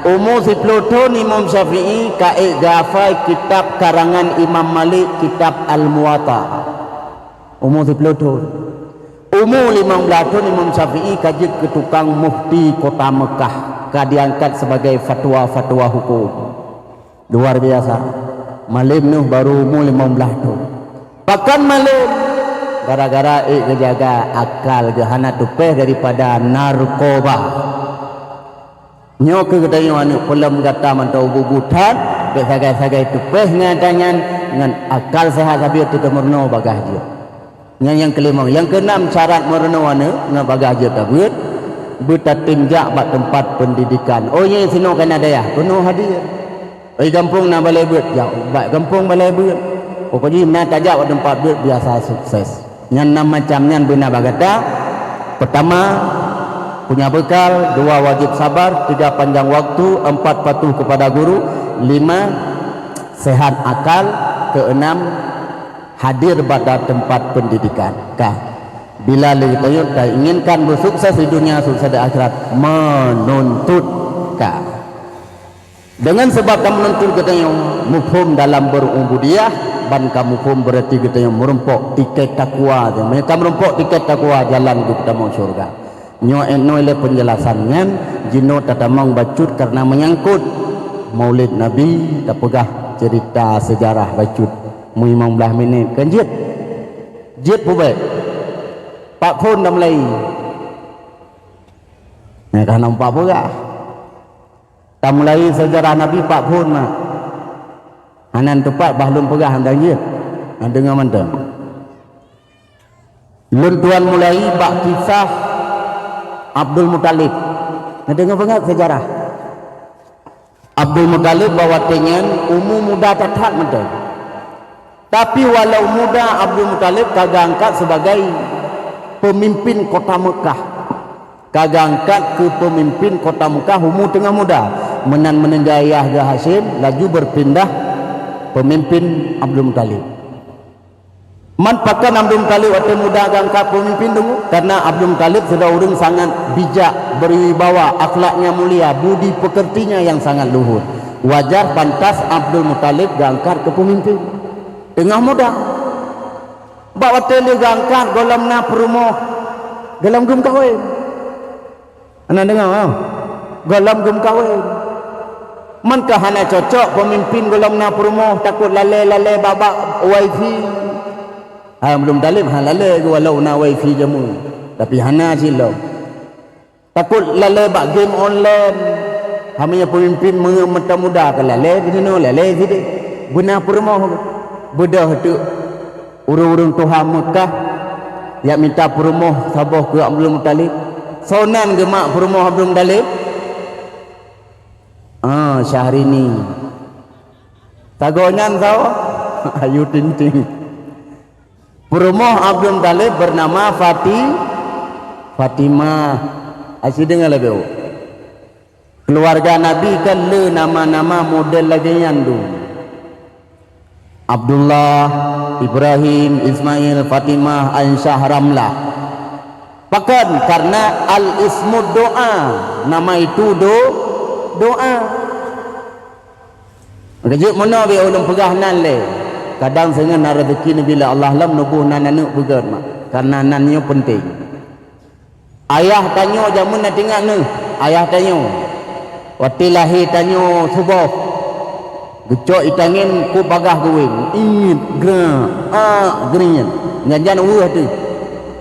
umu siploh thon Imam Syafi'i ka ék geuhafai kitab karangan Imam Malik, kitab Al-Muwatta. Umu siploh thon. Umu limong blaih thon Imam Syafi'i ka jeuet keu tukang mufti kota Mekah, ka diangkat sebagai fatwa-fatwa hukum. Luar biasa. Malem nyoe baru umu limong blaih thon. Pakon malem? Gara-gara ék geujaga akal geuh hana teupeh daripada narkoba. Nyoe keuh geutanyoe aneuk peulom gata mantong bubu that, bèk sagai-sagai teupeh ngon ata nyan, ngon akal seuhat sabe teuteumeurunoe bagaih jeuet. Nyan nyang keulimong. Nyang keunam syarat meurunoe aneuk ngon bagaih jeuet tabeuet, beutatem jak bak teumpat peundidikan. Oh, nyang sinoe kana dayah, keunoe hadir. Di gampông na balai beuet, jak bak gampông balai beuet. Pokok jih na tajak bak teumpat beuet biasa sukses. Nyan nam macam nyan beuna bak gata. Peutama, punya bekal, dua, wajib sabar, tiga, panjang waktu, empat, patuh kepada guru, lima, sehat akal, keenam, hadir pada tempat pendidikan. Ka. Bila lé geutanyoe tainginkan beusukses di dunia, sukses di akhirat, menuntut. Ka. Deungon sabab tameununtut geutanyoe muphom dalam berubudiyah, ban ka muphom beurati geutanyoe meurumpok tiket takwa. Meunyoe ka meurumpok tiket takwa, jalan geutamong syurga. Nyoe 'et noe lé peunjelasan nyan, jinoe tatamong bacut kareuna meunyangkot Maulid Nabi, tapeugah ceurita seujarah bacut. Meulimong blaih minét kan jeuet. Jeuet peubék. Pat phon tamulai. Nyang ka nampak peugah. Tamulai seujarah Nabi pat phon mak. Hana teupat bah lôn peugah hana jeuet. Hana deungoe mantong. Lôn tuan mulai bak kisah Abdul Muthalib. Hana deungoe beungat seujarah. Abdul Muthalib bak watèe nyan umu muda that-that mantong. Tapi walau muda, Abdul Muthalib ka geuangkat sebagai pemimpin kota Mekah. Ka geuangkat keu peumimpin kota Mekah umu teungoh muda, meunan meuninggai ayah geuh Hasyim, laju beupindah peumimpin Abdul Muthalib. Man pakon Abdul Muthalib watèe muda geuangkat peumimpin deungoe? Kareuna Abdul Muthalib sidroe ureueng sangat bijak, berwibawa, akhlaknya mulia, budi pekertinya yang sangat luhur. Wajar pantas Abdul Muthalib geuangkat keu peumimpin teungoh muda. Bak watèe lheueh geuangkat gohlom na peurumoh, gohlom geumeukawen. Hana deungoe, ha? Gohlom geumeukawen. Man ka hana cocok peumimpin gohlom na peurumoh, takot lalè-lalè bak-bak wifi. Hai Abdul Muthalib, ha lalè geuh walau na wifi jameun, tapi hana cit lom. Takot lalè bak game online. Hana peumimpin meunyoe meuta muda ka lalè, di sinoe lalè sideh. Beuna peurumoh, beudôh teuk. Ureueng-ureueng tuha Meukah jak mita peurumoh saboh keu Abdul Muthalib. Soe nan geuh mak peurumoh Abdul Muthalib? Ah, Syahrini. Sagoe nyan soe? Ayu Ting Ting. Peurumoh Abdul Muthalib beunama Fati-, Fatimah. Aci deungoe lagèe Keuluwarga Nabi kan le nama-nama model lagèe nyan dum. Abdullah, Ibrahim, Ismail, Fatimah, Aisyah, Ramlah. Pakon? Karena al-ismu doa, nama itu do-, doa. Keujeuet meunoe bèk ulôn peugah nan lé. Kadang singoh na rezeki neubi lé Allah lom neuboh nan aneuk beugèt mak. Karena nan nyoe penting. Ayah tanyoe jameun na teuingat neuh, ayah tanyoe. Watèe lahé tanyoe suboh, geucok itangen keu bagaih geuwén, ingat, geurak, ak, geuringat. Nyan-nyan weueh teuh.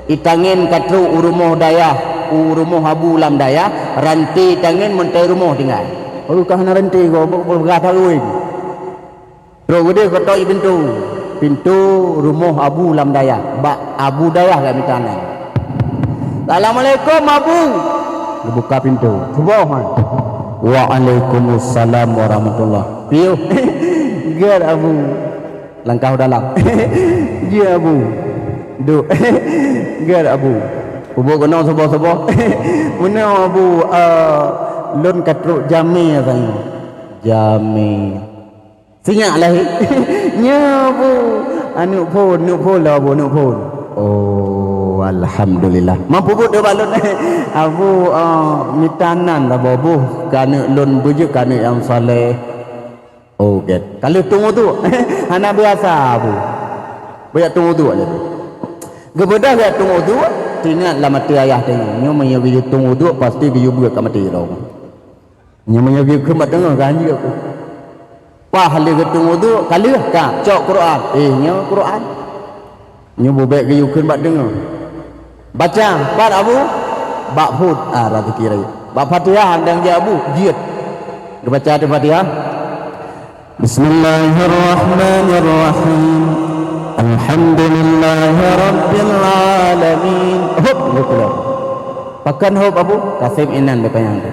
Itangen ka trok u rumoh dayah, u rumoh abu lam dayah, ranté itangen meuntèe rumoh tinggai. Baru ka hana ranté, go, go, go, bagaih that geuwén. Trok geudeh keutôk i pintoe. Pintoe rumoh abu lam dayah. Bak abu dayah ka mita nan. "Assalamualaikum, Abu." Geubuka pintoe. Suboh, han. "Waalaikumsalam warahmatullah." Piôh. Gèt abu. Langkah u dalam. Jeuet Abu. Duek. Gét Abu. Peubuet keunoe saboh-saboh. Meunoe Abu, eh, lôn ka trok jamé tanyoe. Jamé. Sinyak lahé. Nyoe Abu. Aneuk phon, neuk phon lah Abu, neuk phon. Oh, alhamdulillah. Mampu buet dua balon. Abu, eh, mita nan lah boh. Keu aneuk lôn beujeuet keu aneuk nyang saleh. Oh, gét. Ka lheueh tueng uduk. Hana biasa, Abu. Bajak tueng uduk lé. Geubeudôh bajak tueng uduk, teuingat lam até ayah teuh. Nyoe meunyoe geuyue tueng uduk, pasti geuyue beuet ka maté droe. Nyoe meunyoe geuyue kheun bak teungoh, ka hanjeuet ku. Paih lheueh geutueng uduk, ka lheueh ka cok Quran. Eh, nyoe Quran. Nyoe bubek geuyue kheun bak teungoh. Baca, pat Abu? Bak phon, ah, rezeki rayeuk. Bak Fatihah, andang jeuet Abu, jeuet. Geubaca di Fatihah. Bismillahirrahmanirrahim. Alhamdulillahirabbil alamin. Hop, beutôi. Pakon hop Abu? Kaseb inan beutanyong tu.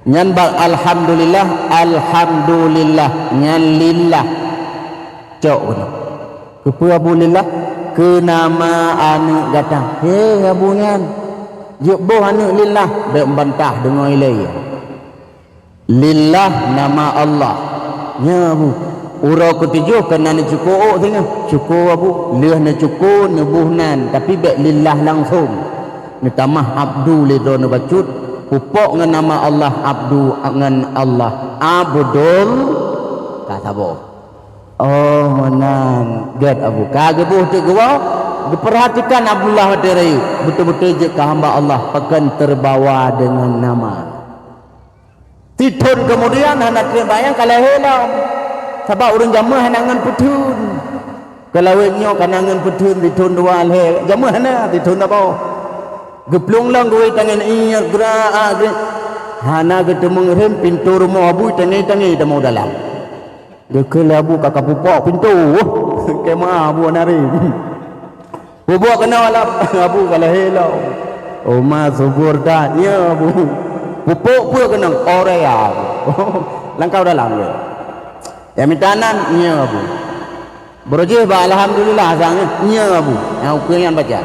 Nyan bak alhamdulillah, alhamdulillah, nyan lillah. Cok keunoe. Keupeue Abu lillah? Keu nama aneuk gata. He, Abu nyan. Jeuet boh aneuk lillah, bék bantah deungoe ilée. Lillah nama Allah. Nya Abu. Uroe keutujoh keunan neucuko ôk singoh. Cuko Abu. Lheueh neucuko neuboh nan, tapi bék lillah langsong. Neutamah abdu lé droeneuh bacut, pupok ngon nama Allah abdu ngon Allah. Abdul ka saboh. Oh, meunan. Gét Abu. Ka geuboh teuk geuwoe, geupeurhatikan Abdullah watée rayeuk. Beutôi-beutôi jeuet keu hamba Allah, pakon teubawa deungon nama. Sithon keumudian hana treb bayang ka lahé lom. Sabab ureuëng jameun hana ngon peutheun. Keulawét nyoe ka na ngon peutheun sithon dua lhée. Jameun hana sithon saboh. Geuplueng lom geuwei tangieng ié gra a geuh. Hana geuteumeung rhem pintoe rumoh Abu tanggai-tanggai tamong dalam. Geukheun lé Abu ka kapupok pintoe. Keu ma Abu hana rhem. Peubuet keunoe lom, Abu ka lahé lom. Oma subur that, nya Abu. Pupok peue keunong, Korea Abu. Langkau dalam dia. Ya mita nan, nya Abu. Beurujih bak alhamdulillah sang, nya Abu. Nyang ukeue nyan baca.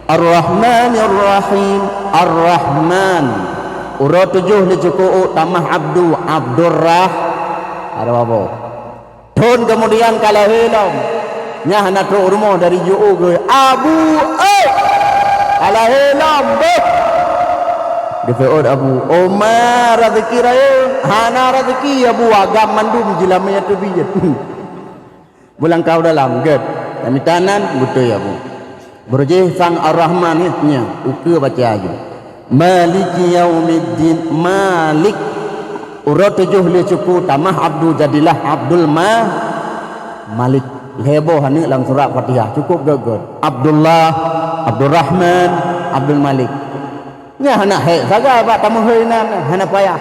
Ar-Rahmanir Rahim, Ar-Rahman. Uroe tujoh lé cuko ôk tamah Abdu, Abdurrah. Ada apa? Thon keumudian ka lahé lom. Nyan hana trok rumoh dari jiôh geuh. Abu, eh! Ka lahé lom, beuh! Geuseuôt Abu, "Oma rezeki rayeuk, hana rezeki Abu, agam mandum jilamé teubiet." Beulangkau dalam, gét. Nyang mita nan, beutôi Abu. Beurujih sang Ar-Rahman nyan, ukeue baca laju. Maliki yaumiddin, Malik. Uroe tujoh lé cuko tamah Abdu jadilah Abdul Ma-, Malik. Lhée boh aneuk lam surat Fatihah, cukup gét-gét. Abdullah, Abdurrahman, Abdul Malik. Nyan hana hék sagai bak tameuhôi nan, hana payah.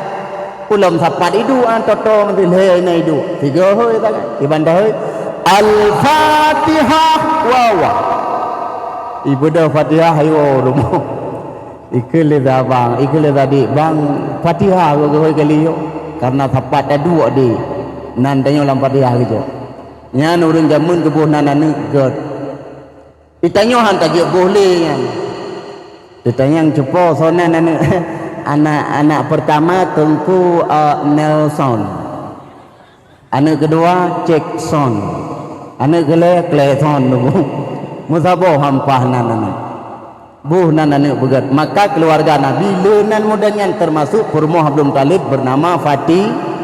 Ulôn sapat iduek, ah, toto meuti lhée na iduek. Tiga hôi sagai, iban dahôi. Al-Fatihah, wa, wa. Ibeudôh Fatihah, ayo rumoh. Ikeu lé abang, ikeu lé adik, bang, Fatihah geuhôi kali nyoe. Karena sapat taduek di nan tanyoe lam Fatihah geucok. Nyan ureuëng jameun geuboh nan aneuk gét. Di tanyoe han tajeuet boh lé nyan. Di tanyoe cupo sonan aneuk, anak, anak pertama Teungku, eh, Nelson. Aneuk keudua Jackson. Aneuk keulhée Clayson. Meusaboh hampah nan aneuk. Boh nan aneuk beugét. Maka keuluwarga Nabi le nan muda nyan teumasuk peurumoh Abdul Muthalib beunama Fati-,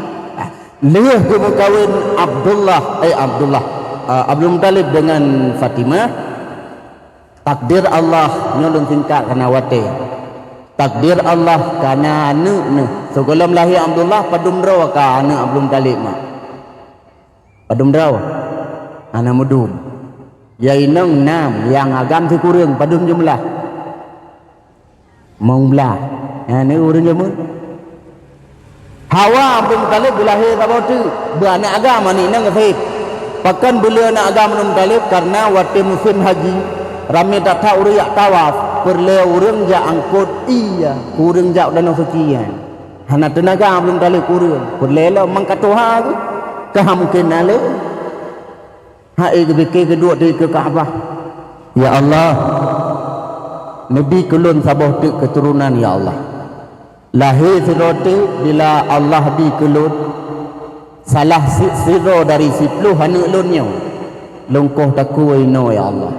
Lheueh geumeukawen Abdullah, eh, Abdullah, eh, Abdul Muthalib deungon Fatimah, takdir Allah, nyoe lôn singkat kareuna watée. Takdir Allah ka na aneuk neuh. Sigohlom lahé Abdullah, padum droe ka aneuk Abdul Muthalib mak? Padum droe? Hana meudum. Ya inong nam, nyang agam sikureueng, padum jeumeulah? Limong blah. Nyan ureuëng jameun. Hawa Abdul Muthalib geulahé saboh teuk, beu aneuk agam aneuk inong gasép. Pakon beu le aneuk agam Abdul Muthalib? Kareuna watée musém haji, ramé that-that ureuëng jak tawaf, peureulée ureuëng jak angkot ié, ureuëng jak u Danau Suci nyan. Hana teunaga Abdul Muthalib keu ureuëng, peureulée lom mangka tuha geuh, ka mungken na lé. Hai geupike geuduek di keu Ka'bah, "Ya Allah, neubi keu lôn saboh teuk keuturonan, ya Allah." Lahé sidroe teuk bila Allah bi keu lôn, salah si-, sidroe dari siploh aneuk lôn nyoe, lôn koh takue inoe, ya Allah.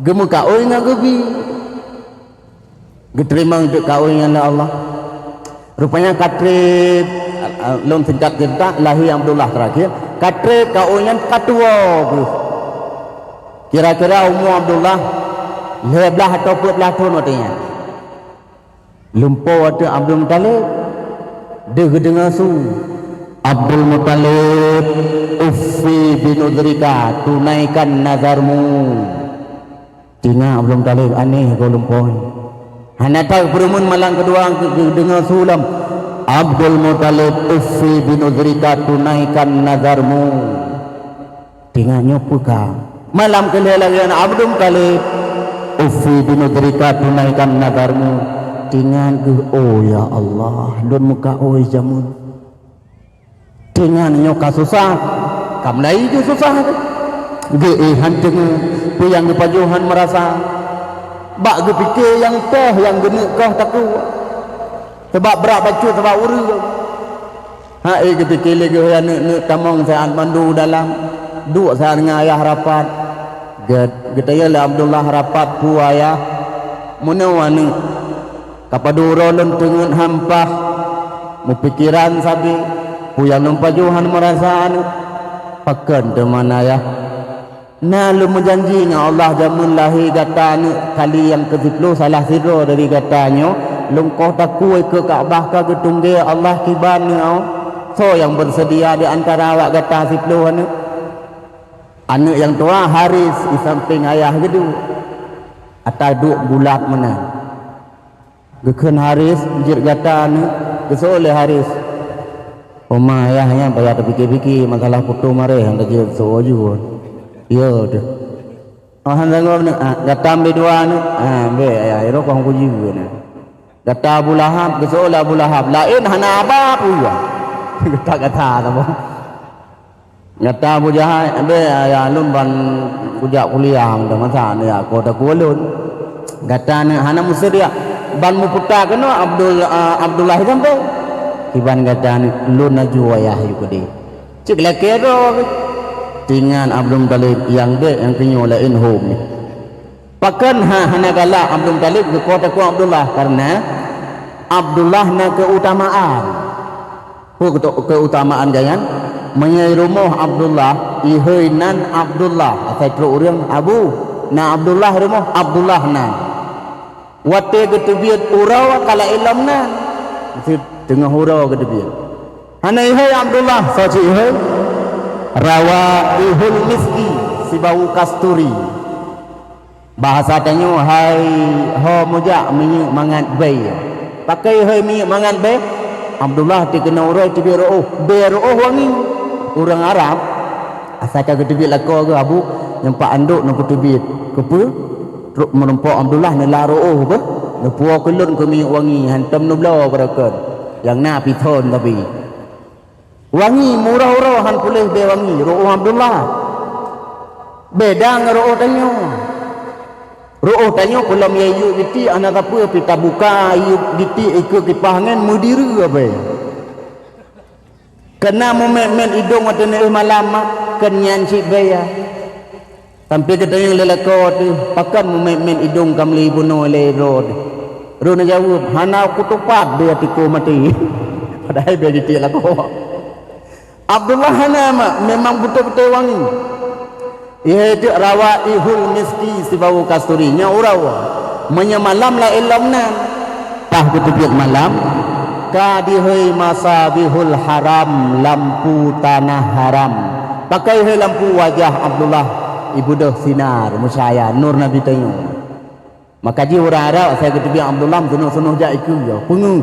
Geumeukaôi ngon geubi. Geuteurimong teuk kaôi nyan lé Allah. Rupanya ka treb, lôn singkat ceurita, lahé Abdullah teurakhier, ka treb kaôi nyan ka tuwoe geuh. Kira-kira umu Abdullah lhèe blaih atawa peuet blaih thon watèe nyan. Lumpoe ateueh Abdul Muthalib, deuh geudeungoe su, "Abdul Muthalib, uffi binuzrika, tunaikan nazarmu." Teungoh Abdul Muthalib, aneh goe lumpoe. Hana that geupeureumeun malam keudua geu-, geudeungoe su lom, "Abdul Muthalib, uffi binuzrika, tunaikan nazarmu." Teungoh nyoe peue ka. Malam keulhèe lagèe nyan, "Abdul Muthalib, uffi binuzrika, tunaikan nazarmu." Teungoh geuh, "Oh ya Allah, lôn meukaôi jameun." Teungoh nyoe ka susah, ka mulai jih susah tu. Geuéh han teungoh, peue nyang geupajoh han meurasa. Bak geupike nyang poh nyang geuneuk koh takue. Sabab brat bacut, sabab ureueng. Hai geupike lé geuh, aneuk-aneuk tamong siat mandum dalam. Duek siat ngon ayah rapat. Geu-, geutanyong lé Abdullah, "Rapat peue ayah?" "Meunoe aneuk. Ka padum uroe lôn teungeut han paih, meupikeran sabe, peue nyang lôn pajoh han meurasa aneuk." "Pakon teuma na, yah?" "Na lôn meujanji ngon Allah jameun lahé gata aneuk kali nyang keusiploh salah sidroe dari gata nyoe, lôn koh takue keu Ka'bah ka geutunggée Allah kiban nyoe. Soe nyang beuseudia di antara awak gata siploh aneuk?" Aneuk nyang tuha Haris, di sampéng ayah geuduek, ata duek bulat meunan. Geukheun Haris, "Jeuet gata aneuk." Geusoe lé Haris, "Oma ayah nyan payah tapike-pike masalah putôh mareh, han tajeuet soe jeuet." "Yo deuh." "Oh, han sanggob aneuk." "Ah, gata ambé dua aneuk." "Ah, ambé ayah, irok kong kujeuet na." "Gata Abu Lahab." Geusoe lé Abu Lahab, "Laén hana haba peue." "Gata-gata saboh." "Gata Abu Jahal, abéh ayah lôn ban kujak kuliah mantong masa aneuk ya, ko takue lôn. Gata aneuk hana meuseudia ban meuputa keunoe Abdul, a, Abdullah sampoe. Kiban gata aneuk lôn laju ayah yue keudeh." Cit lakée droe geuh. Teungoh Abdul Muthalib nyang bék nyang keunyoe laén hom nyoe. Pakon ha-, hana galak Abdul Muthalib geukoh takue Abdullah, kareuna Abdullah na keutamaan. Peue keuto-, keutamaan gobnyan? Meunyoe rumoh Abdullah, ihôi nan Abdullah, asai trok ureuëng Abu, na Abdullah rumoh, Abdullah nan. Watée geuteubiet uroe ka laén lom nan, meusti teungoh uroe geuteubiet. Hana ihôi Abdullah, soe cit ihôi? Rawaihul miski, sibau kasturi. Bahasa tanyoe, hai ho meujak minyeuk mangat bèe. Pakon hai minyeuk mangat bèe? Abdullah teukeunong uroe teubiet reuôh, bèe reuôh wangi. Ureuëng Arab, asai ka geuteubiet lakoe geuh, Abu, nyang pat andok neupeuteubiet. Keupeue? Trok meurumpok Abdullah neula reuôh beuh, neupuwoe keu lôn keu minyeuk wangi, hantom neubloe beureukat. Nyang na pithon tapi. Wangi, meuuroe-uroe han puléh bèe wangi, reuôh Abdullah. Beda ngon reuôh tanyoe. Reuôh tanyoe peulom yue yue geuti hana sapeue pih tabuka yue geuti ikeue kipah angén meudireue bèe. Keunan meumet-met idong watée neuéh malam mak, keu nyan cit bèe. Sampoe geutanyong lé lakoe teuh, "Pakon meumet-met idong ka meuli bunoe lé droe teuh?" Droeneuh jaweueb, "Hana kutupat bèe tikôh maté." Padahai bèe jitiek lakoe. Abdullah hana mak, memang beutôi-beutôi wangi. Ié teuk rawaihul miski sibau kasturi, nyan uroe. Meunyoe malam laén lom nan. Paih geuteubiet malam, ka dihôi masabihul haram, lampu tanah haram. Pakon hai lampu wajah Abdullah ibeudôh sinar meucahaya nur Nabi tanyoe. Maka jih ureuëng Arab asai geuteubiet Abdullah meusunoh-sunoh jak ikeue, peungeuh.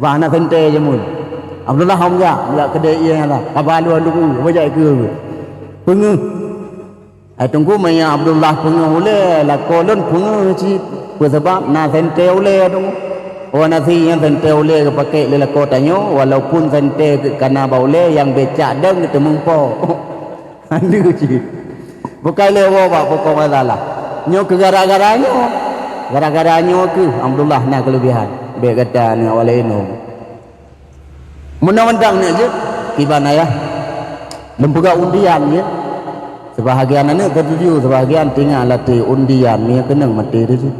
Bah na sentée jameun. Abdullah hom jak, jak keudè ié nyan lah. Haba lôn lugu, haba jak ikeue. Peungeuh. Hai Teungku, meunyoe Abdullah peungeuh ulée, lakoe lôn peungeuh cit. Peue sabab? Na sentée ulée Teungku. Oh, na si nyang sentée ulée geupaké lé lakoe tanyoe, walaupun sentée geuh kana bak ulée, nyang becak dong geuteumeupo. Aneuk cit. Bukai lé woe bak pokok masalah. Nyoe keu gara-gara nyoe. Gara-gara nyoe keuh Abdullah na keuleubihan. Bèk gata aneuk awak laén lom. Meunan mantong nyoe jeuet, kiban ayah. Lôn peugah undian nyoe. Sebahagian aneuk keutuju, sebahagian tinggai latée undian nyoe keunong maté teuh.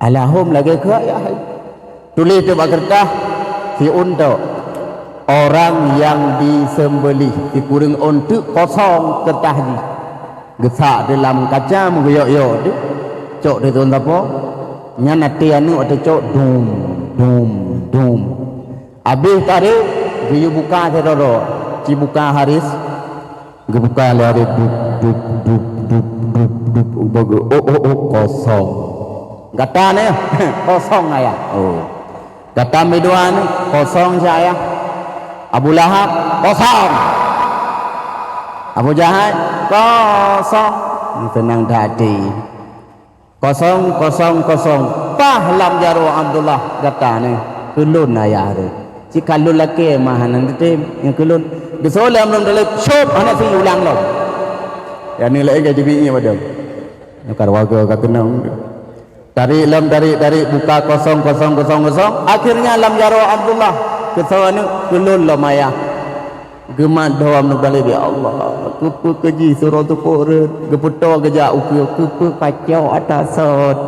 Alahom lagée keu ayah. Tuléh teuk bak keureutah, siôn tok. Orang yang disembelih, sikureueng ôn teuk kosong keureutah jih. Geusak di lam kaca meugeuyok-yok teuk. Cok di thôn sapo. Nyan até aneuk teucok dum, dum, dum. Abéh tarék, geuyue buka sidroe-droe. Ci buka Haris. Geubuka lé Haris, dup, dup, dup, dup, dup, dup, uba geu-, oh, oh, oh, kosong. Gata nyoe, kosong ayah. Oh. Gata meudua nyoe, kosong cit ayah. Abu Lahab, kosong. Abu Jahal, kosong. Seunang that até. Kosong, kosong, kosong. Paih lam jaroe Abdullah gata nyoe. Keu lôn ayah teuh. Cit ka lôn lakée mah hana teutem, nyang keu lôn. Geuseuôt lé Abdul Muthalib, syop hana si ulang lom. Nyang laén ka jibi ié padum. Nyoe ka warga ka keunong. Tarék lom, tarék, tarék, buka kosong, kosong, kosong, kosong. Akhirnya lam jaroe Abdullah. Keu soe aneuk, keu lôn lom ayah. Geumat doa Abdul Muthalib, "Ya Allah, keupeue keu jih sidroe teupok rhot, geupeutoe geujak ukeue, keupeue kacok ata sot."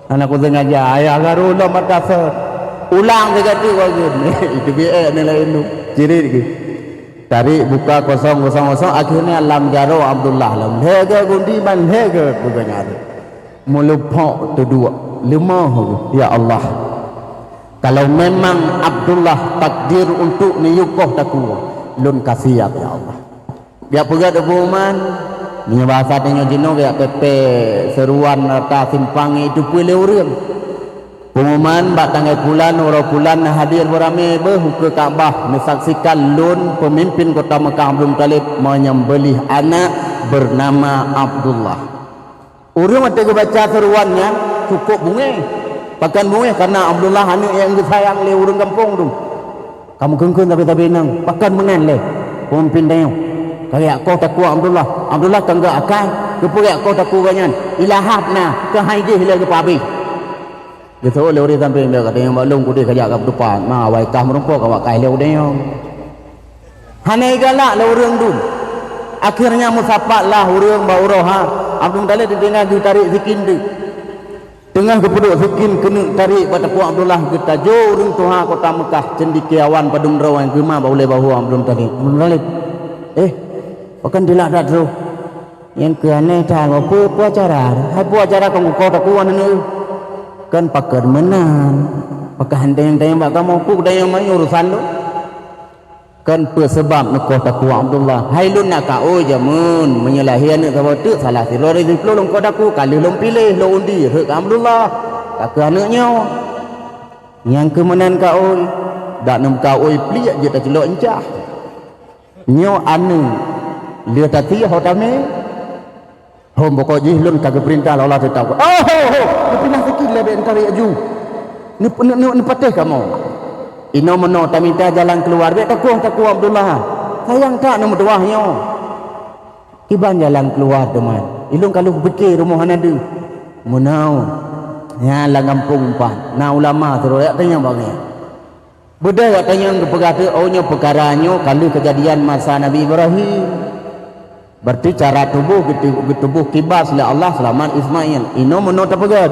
Hana kusengaja, ayah garu lom ata sot. Ulang sigoe teuk bagoe. Itu biet ni laén tu. Cirit lagi. Tarék buka kosong, kosong, kosong, akhirnya lam jaroe Abdullah lom. Lhèe geuh gundi ban lhèe geuh geunyat. Meuleuphok teuduek, leumoh, "Ya Allah, kalau memang Abdullah takdir untuk neuyue koh takue, lôn ka siap, ya Allah." Geujak peugah keu pengumuman, meunyoe bahasa tanyoe jinoe geujak peuphé seuruan rata simpang itu peue lé ureueng. Pengumuman bak tanggai pulan, uroe pulan na hadir beuramé beuh ukeue Ka'bah meusaksikan lôn peumimpin kota Meukah Abdul Muthalib menyembelih anak bernama Abdullah. Ureueng watèe geubaca seuruan nyan cukôp beungéh. Pakon beungéh? Kareuna Abdullah aneuk nyang geusayang lé ureueng gampông tu. Ka meukeun-keun sabe-sabe inong, pakon meunan lé peumimpin tanyoe? Ka geujak koh takue Abdullah. Abdullah ka geujak akai, keupeue geujak koh takue gobnyan? Ilahab na, keuhai jih lé geupeuhabéh. Geuseuôt lé ureueng sampéng, "Bèk gata nyang bak lôn keudéh kajak ka peuteupat, ma awai kah meurumpok ka bak kah lé udeb nyoe." Hana igalak lé ureueng dum. Akhirnya meusapat lah ureueng bak uroe ha. Abdul Muthalib teutinggai geutarek sikin teuk. Teungoh geupeuduek sikin keuneuk tarek bak takue Abdullah, geutajo ureueng tuha kota Meukah, cendekiawan padum droe nyang geuma bak ulèe bahô Abdul Muthalib. Abdul Muthalib, "Eh, pakon dilak that troh?" Nyang keu aneh that, peue, peue acara? Hai peue acara kong kukoh takue aneuk? Kan pakon meunan? Pakon hana tanyong-tanyong bak kamoe, peue tanyong manyang urusan lôn? Kan peue seubab neukoh takue Abdullah? Hai lôn na kaôi jameun, meunyoe lahé aneuk saboh teuk salah sidroe dari siplôh lôn koh takue, ka lheueh lôn piléh, lôn undi rhot keu Abdullah, ka keu aneuk nyoe. Nyang keu meunan kaôi, dak neumeukaôi pliek jeuet taceulok incah. Nyoe aneuk lheueh tatieh ho tamé. Hom, pokok jih lôn ka geupeurintah lé Allah teutab. Oh, ho, ho, neupinah sikit lé bèk neutarek laju. Neup-, neu-, neu-, neupatéh kamoe. Inoe meunoe tamita jalan keuluwa, bèk takoh takue Abdullah. Sayang that neumeutuwah nyoe. Kiban jalan keuluwa teuma. Ilôn ka lheueh pike rumoh hana deuh. Meunoe. Nyan lam gampông pat. Na ulama sidroe jak tanyong bak gobnyan. Beudôh gata nyang geupeugah teuk, oh, nyoe peukara nyoe ka lheueh keujadian masa Nabi Ibrahim. Berarti cara tuboh geutu-, geutuboh kibas lé Allah seulamat Ismail. Inoe meunoe tapeugèt.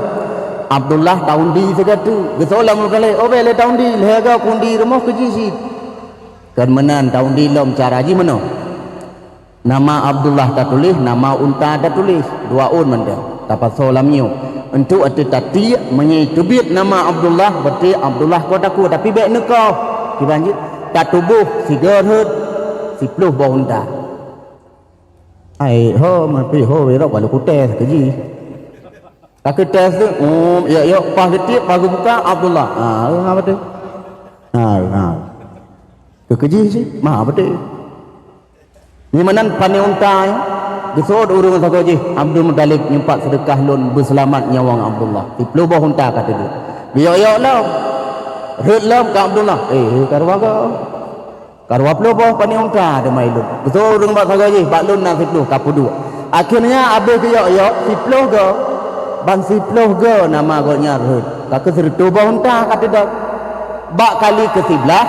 Abdullah taundi sigoe teuk. Geusoe lam muka lé, "Oh, bèk lé taundi, lhèe goe kundi rumoh keu jih cit." Kon meunan taundi lom cara jih meunoe. Nama Abdullah tatuléh, nama unta tatuléh, dua ôn mantong. Tapasoe lam nyoe. Enteuk ateueh tatiek, meunyoe teubiet nama Abdullah, berarti Abdullah koh takue, tapi bèk neukoh. Kiban jih, tatuboh sigoe rhot, siplôh boh unta. Ai, ho, mapi ho, berok balu kutèe keu jih. Ka kutèe tu, um, yok, yok, paih geutiek, paih geubuka, Abdullah. Ah, ha, beutôi. Ha, ha. Keu keu jih cit, ma beutôi. Nyoe meunan pané unta nyoe, geuseuôt ureueng sagoe jih, "Abdul Muthalib, nyoe pat seudeukah lôn beuseulamat nyawöng Abdullah." Siplôh boh unta ka teubiet. Geuyok-yok lom. Rhot lom keu Abdullah. Eh, ka reuwa goe. Ka dua ploh boh pané unta teuma ilôn. Beutôi ureuëng bak sagoe jih, bak lôn na siploh, ka peuduek. Akhirnya abéh geuyok-yok siploh goe, ban siploh goe nama gobnyan rhot. Ka keu sireutôh boh unta ka teudok. Bak kali keusiblaih,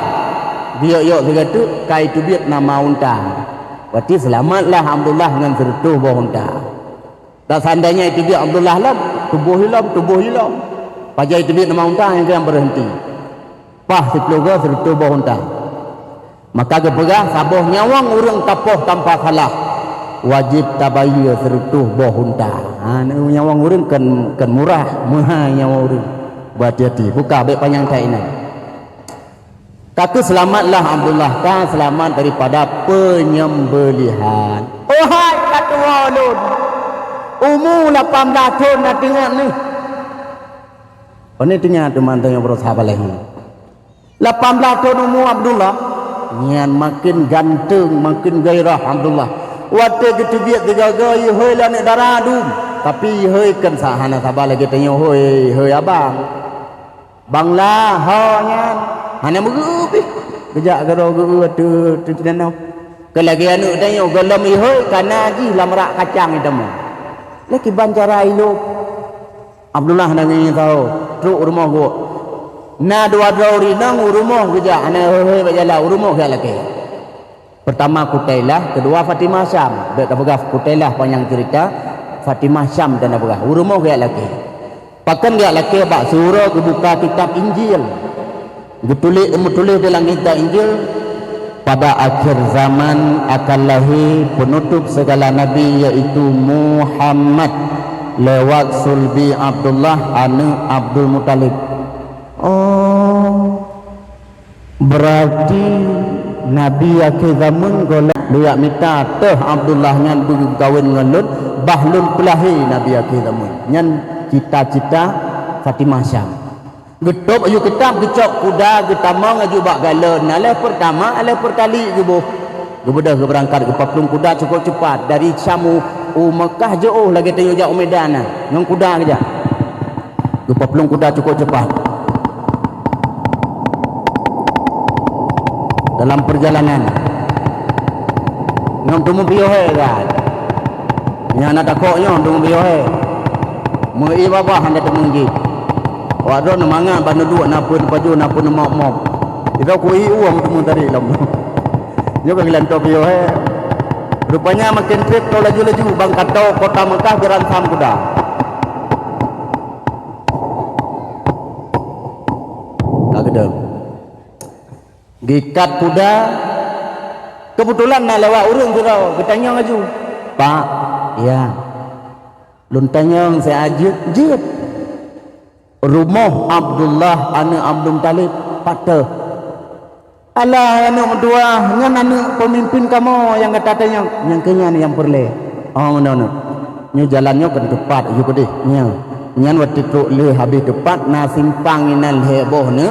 geuyok-yok sigoe teuk, ka iteubiet nama unta. Berarti seulamatlah Abdullah ngon sireutôh boh unta. Dan seandainya iteubiet Abdullah lom, tuboh ilom, tuboh ilom. Pajan iteubiet nama unta nyang keu nyang beureuhenti. Paih siploh goe sireutôh boh unta. Maka geupeugah, saboh nyawöng ureuëng tapoh tanpa salah, wajéb tabayeue sireutôh boh unta. Ha, nyawöng ureuëng kon, kon murah, meuhai nyawöng ureuëng. Beuhati-hati, buka bék panyang that inan. Ka keu seulamatlah Abdullah, ka seulamat daripada penyembelihan. Oh hai, ka tuwoe lôn. Umu lapan blaih thon na teuingat neuh. Pane teuingat teuma tanyoe baroe sahabat laén. Lapan blaih thon umu Abdullah, nyan maken ganteng, maken gairah Abdullah. Watée geuteubiet sigoe-goe ihôi lé aneuk dara dum, tapi ihôi kon sa hana saba lagée tanyoe hôi, ihôi abang. Bang la ho nyan hana meugeu pih. Geujak keudroe geu-eu ateueh teuh teunoh. Keu lagée aneuk tanyoe gohlom ihôi kana jih lam rak kacang itamong. Lé kiban cara ilôb. Abdullah hana ngieng saho, trok u rumoh geuh. Na dua droe ureuëng inong u rumoh geujak, hana hôi-hôi bak jalan, u rumoh geujak lakée. Pertama Kutailah, keudua Fatimah Syam. Bék tapeugah Kutailah panyang ceurita, Fatimah Syam dan tapeugah. U rumoh geujak lakée. Pakon geujak lakée bak siuroe geubuka kitab Injil. Geutuléh, meutuléh di lam kitab Injil, pada akhir zaman akan lahé penutup segala nabi, yaitu Muhammad, lewat sulbi Abdullah, aneuk Abdul Muthalib. Oh, berarti nabi akhé zaman gohlom lôn jak mita teuh Abdullah nyan beukawén ngon lôn, bah lôn peulahé nabi akhé zaman. Nyan cita-cita Fatimah Syam. Geutôb aju kitab, geucok kuda, geutamong aju bak galon. Aléh peurtama, aléh peurtali geuboh. Geubeudôh geubeurangkat, geupaplueng kuda cukôp cepat. Dari Syam u, u Meukah jiôh lagée tanyoe jak u Medan na, ngon kuda geujak. Geupaplueng kuda cukôp cepat. Dalam perjalanan, ngon teumeupiôh hai kan. Nyang na takok nyoe teumeupiôh hai. Meu-i babah hana teumeujieb. Awak droe neumangat bak neuduek na peue neupajoh na peue neumop-mop. Sidroe ku-i ueh teumeutarek lom. Nyoe ka geulantoe piôh hai. Rupanya maken trép tô laju-laju bang ka tô kota Meukah geuransam kuda. Ka geudong. Geuikat kuda, keubeutulan na lewat ureuëng sidroe, geutanyong laju, "Pak, ya, lôn tanyong siat jeuet, jeuet. Rumoh Abdullah aneuk Abdul Muthalib pat teuh?" "Alah, aneuk meutuah, nyan aneuk peumimpén kamoe nyang gata tanyong, nyang keu nyan nyang peureulée." "Oh, meunoe, nyoe jalan nyoe kon teupat, yue keudeh nyoe. Nyan watée trok lheueh habéh teupat, na simpang inan lhée boh neuk,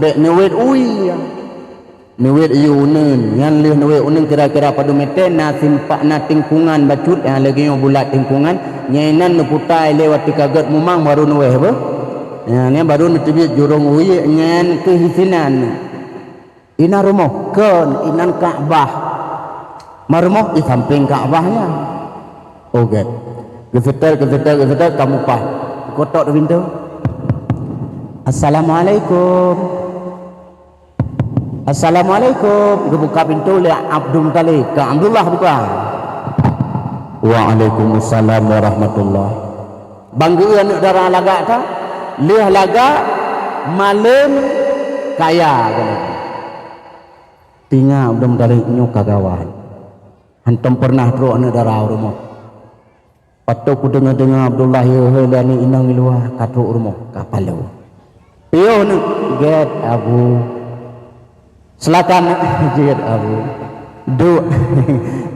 bék neuwét ui. Neuwét yue uneun, nyan lheueh neuwét uneun kira-kira padum meter, na simpa-, na tingkungan bacut, nyang lagée nyoe bulat tingkungan, nyan inan neuputa ilée watée ka gét mumang baru neuwéh beuh. Nyan, nyan baru neuteubiet jurông ui, nyan keuh isinan." "Inan rumoh?" "Kon, inan Ka'bah." "Ma rumoh?" "I sampéng Ka'bah nyan." "Oh, gét." Geuseutôt, geuseutôt, geuseutôt, ka mupah. Geuketok di pintoe. "Assalamualaikum." "Assalamualaikum." Geubuka pintoe lé Abdul Muthalib. Ka Abdullah buka. "Waalaikumsalam warahmatullah." "Bang geu-eu aneuk dara lagak ka?" "Lheueh lagak, malém kaya," kheun lagée. Teungoh Abdul Muthalib nyoe ka gawat. Hántom peureunah trok aneuk dara u rumoh. Pat teuh kudeungoe-deungoe Abdullah ihôi lé aneuk inong i luwa ka trok u rumoh, ka paloe. "Piôh neuk?" "Gét, Abu." "Silakan neuk." "Gét, Abu." "Duek."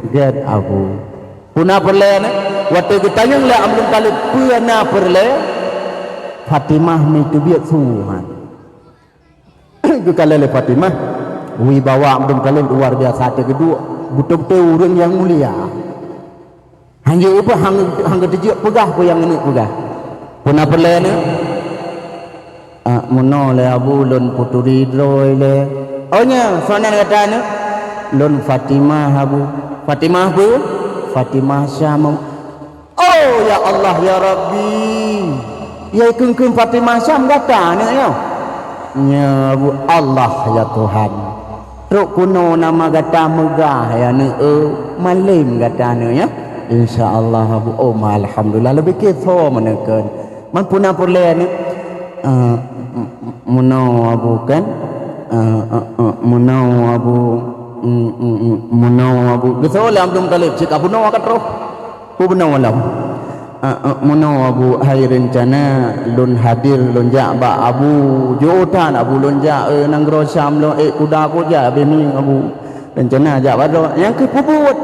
"Gét, Abu." "Peue na peureulée neuk?" Watée geutanyong lé Abdul Muthalib peue na peureulée, Fatimah meuteubiet su nyan. Geukalon lé Fatimah, wibawa Abdul Muthalib luar biasa, teuh geuduek beutôi-beutôi ureuëng nyang mulia. Hanjeuet ubah hang, hang geuteujeuet peugah peue nyang aneuk peugah. "Peue na peureulée neuk?" "Ah, meunoe lé Abu, lôn peuturi droe lé." "Oh, nyoe, soe nan gata neuk?" Lôn Fatimah, Abu. Fatimah peue? Fatimah Syam. Oh, ya Allah, ya Rabbi. Ya, ikheun-kheun Fatimah Syam gata aneuk nyoe? Nya, Abu, Allah, ya Tuhan. Trok keunoe nama gata meugah, ya, aneuk, eh, malem gata aneuk, ya. Insya Allah, Abu. Oh, ma, alhamdulillah, leubeh keutho meuneukeun. Man puna peureulèe aneuk. Eh, m-, m-, meunoe, Abu, kan? Eh, eh, eh, meunoe, Abu. Mm, mm, mm, meunoe, Abu. Geuseuôt lé Abdul Muthalib, cit Abu noe ka troh. Peue bunoe lom? Ah, ah, meunoe, Abu, hai reuncana lôn hadir, lôn jak bak Abu. Jeuet that Abu lôn jak, eh, nanggroe Syam lôn, eh, kuda kujak, abéh mieng Abu. Reuncana jak bak droe. Nyang keuh peubuet.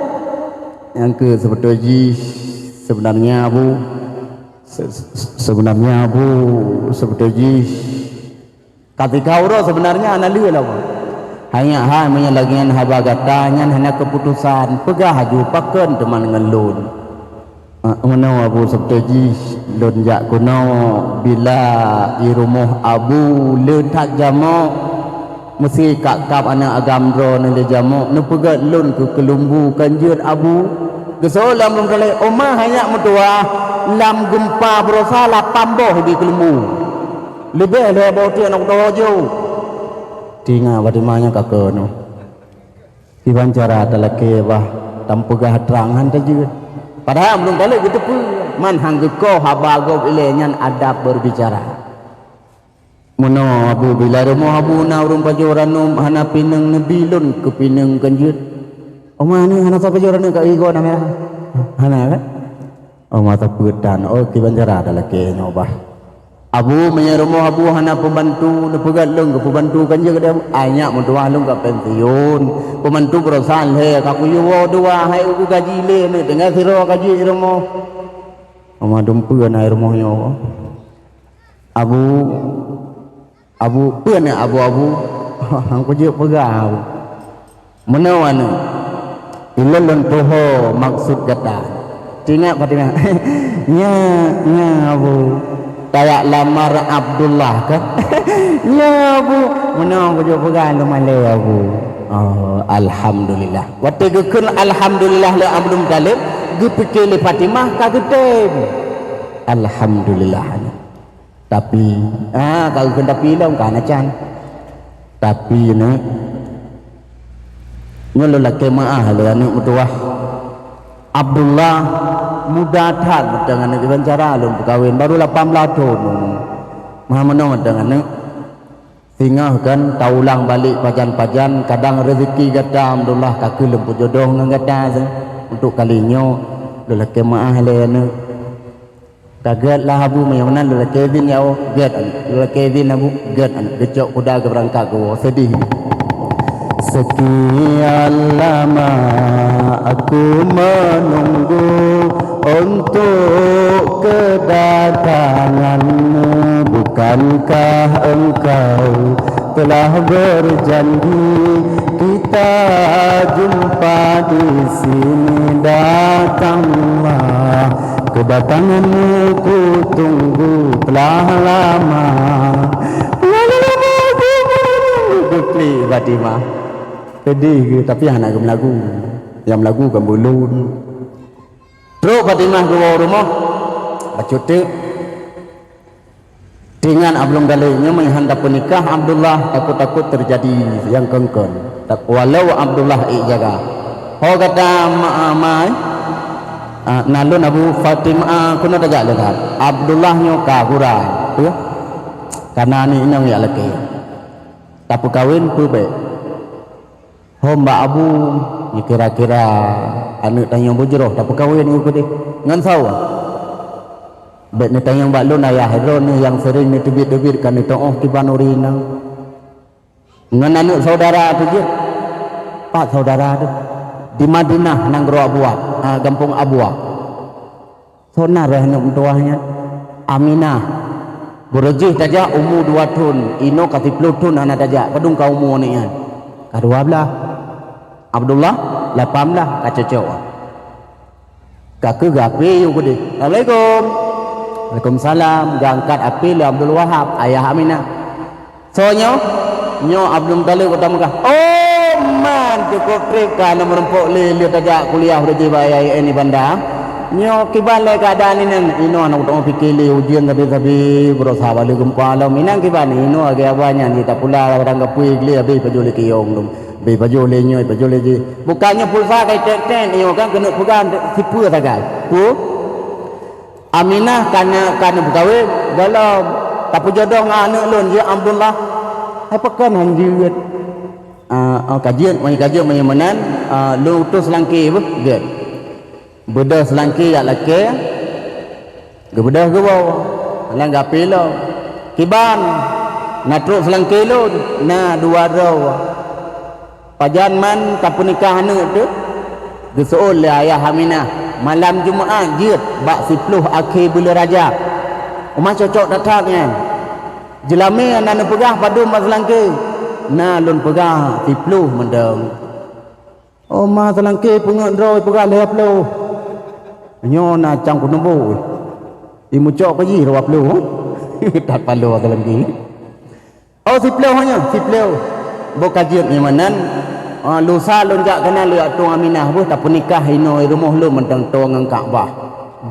Nyang keuh seubeutôi jih, seubeunarnya, Abu. Se-, se-, seubeunarnya, Abu, seubeutôi jih. Ka teuka uroe seubeunarnya hana lé lom. Hai nyak hai, meunyoe lagèe nyan haba gata nyan hana keuputosan, peugah laju pakon teuma ngon lôn. Ah, meunoe Abu, seubeutôi jih lôn jak keunoe bila i rumoh Abu le that jamok, meusi kab-kab aneuk agam droeneuh le jamok, neupeugèt lôn keu keulumbu kan jeuet Abu. Geuseuôt lé Abdul Muthalib, "Oma hai nyak meutuwah, lam geumpa beurosa lapan boh ibi keulumbu." Leubeh lhèe boh teuk aneuk droe jih. Teungoh Fatimah nyan ka keunoe. Kiban cara talakèe bah tampeugah trang han tajeuet. Padahai meunurot taleuek geuteupeue, man han geukoh haba gob ilèe nyan adab berbicara. Meunoe Abu, bila rumoh Abu na ureueng pajoh ranub hana pineung neubi lôn keu pineung kan jeuet. Oma nyoe hana soe pajoh ranub ka igoe na mirah. Hana kan? Oh, mata peuet tan. Oh, kiban cara talakèe nyoe bah. Abu, meunyoe rumoh Abu hana peubantu, neupeugèt lôn keu peubantu kan jeuet keu Abu. Ai nyak meutuwah lôn ka pensiun. Peubantu beurosa lhèe, ka kuyue woe dua, hai uku gaji lé, neuh tinggai sidroe gaji rumoh. Oma dumpeue na rumoh nyoe. Abu, Abu, peue na Abu-abu? Han kujeuet peugah, Abu. Meunoe aneuk, ilôn lôn tuho maksud gata. Teuingat Fatimah. Nya, nya, Abu. Tajak lamar Abdullah kan? Nya, Abu. Meunoe kujeuet peugah lôn malèe, Abu. Oh, alhamdulillah. Watèe geukheun alhamdulillah lé Abdul Muthalib, geupike lé Fatimah ka geutem. Alhamdulillah. Tapi, ah, ka geukheun tapi lom ka na can. Tapi nyoe, nyoe lôn lakèe meu'ah lé aneuk meutuwah. Abdullah muda that mantong aneuk, kiban cara lôn peukawen, baru lapan blaih thon. Meunoe mantong aneuk. Singoh kan taulang balek pajan-pajan, kadang rezeki gata Abdullah ka keuh lôn peujodoh ngon gata, untuk kali nyoe lôn lakèe meu'ah lé aneuk. Ka gèt lah Abu, meunyoe meunan lôn lakèe idhin ya Allah. Gèt aneuk. Lôn lakèe idhin Abu. Gèt aneuk. Geucok kuda geubeurangkat geuwoe. Seudeh. Sekian lama aku menunggu untuk kedatanganmu. Bukankah engkau telah berjanji kita jumpa di sini? Datanglah. Kedatanganmu ku tunggu telah lama. Telah lama ku menunggu. Geuklik Fatimah. Pedih geuh, tapi hana geumeulagu. Nyang meulagu kan buleuen. Trok Fatimah geuwoe u rumoh. Bacut teuk. Teuingat Abdul Muthalib nyoe meuhan tapeunikah Abdullah, takot-takot teujadi nyang kon-kon. Tak, walau Abdullah ék jaga. Ho gata ma-, mai, ah, na lôn Abu Fatimah, ah, keunoe tajak lé that. Abdullah nyoe ka gura, ya. Kana aneuk inong jak lakèe. Tapeukawen peue bèk. Hom bak Abu, nyoe kira-kira aneuk tanyoe beujroh tapeukawen ngon keudeh. Ngon sawa. Bèk neutanyong bak lôn ayah droeneuh nyang seuring neuteubiet-teubiet ka neuteu'oh kiban ureueng inong. Ngon aneuk saudara teuh jeuet. Pat saudara teuh? Di Madinah nanggroe Abua, ah, gampông Abua. Soe na roh aneuk meutuwah nyan? Aminah. Beureuh jih tajak umu dua thon, inoe ka siploh thon hana tajak, padum ka umu aneuk nyan? Ka dua blaih. Abdullah, lapan blaih, ka cocok. Ka keuh geuhapé yue keudeh. Assalamualaikum. Waalaikumsalam. Geuangkat hapé lé Abdul Wahab, ayah Aminah. Soe nyoe? Nyoe Abdul Muthalib kota Mekah. Oh, Man cukôp trép ka aneuk meurumpok lé, lé tajak kuliah udah jiba I A I N di Banda. Nyoe kiban lé keuadaan inan, inoe aneuk teuh pike lé ujeuen sabe-sabe, beurasa bak lé geumpa lom. Inan kiban inoe lagèe abah nyan jitapula barang gapui glé abéh pajoh lé kiyong lom. Abéh pajoh lé nyoe, pajoh lé jih. Bukan nyoe pulsa kai tet-tet, nyoe kan keuneuk peugah sipeue sagai. Peue? Aminah ka na, ka na meukawen, gohlom tapeujodoh ngon aneuk lôn, jeuet Abdullah. Hai pakon han jeuet? Ah, oh, ka jeuet, meunyoe ka jeuet, meunyoe meunan, ah, lôn utus seulangké beuh, gèt. Beudôh seulangké jak lakèe, geubeudôh geuwoe, lam gapé lom. Kiban, na trok seulangké lôn, na dua droe. Pajan man tapeunikah aneuk teuh? Geuseuôt lé ayah Aminah, malam Jumat jeuet bak siploh akhé buleuen Rajab. Uma cocok that-that nyan. Jeulamé na neupeugah padum bak seulangké? Na lôn peugah siploh mantong. Oh, ma seulangké peungeut droe peugah lhèe ploh. Nyoe na cang peunumbuk. Imucok keu jih dua ploh. That paloe seulangké. Oh, siploh nyoe, siploh. Boh ka jeuet nyoe meunan, ah, lusa lôn jak keunan lé jak tueng Aminah beuh tapeunikah inoe rumoh lôn mantong toe ngon Ka'bah.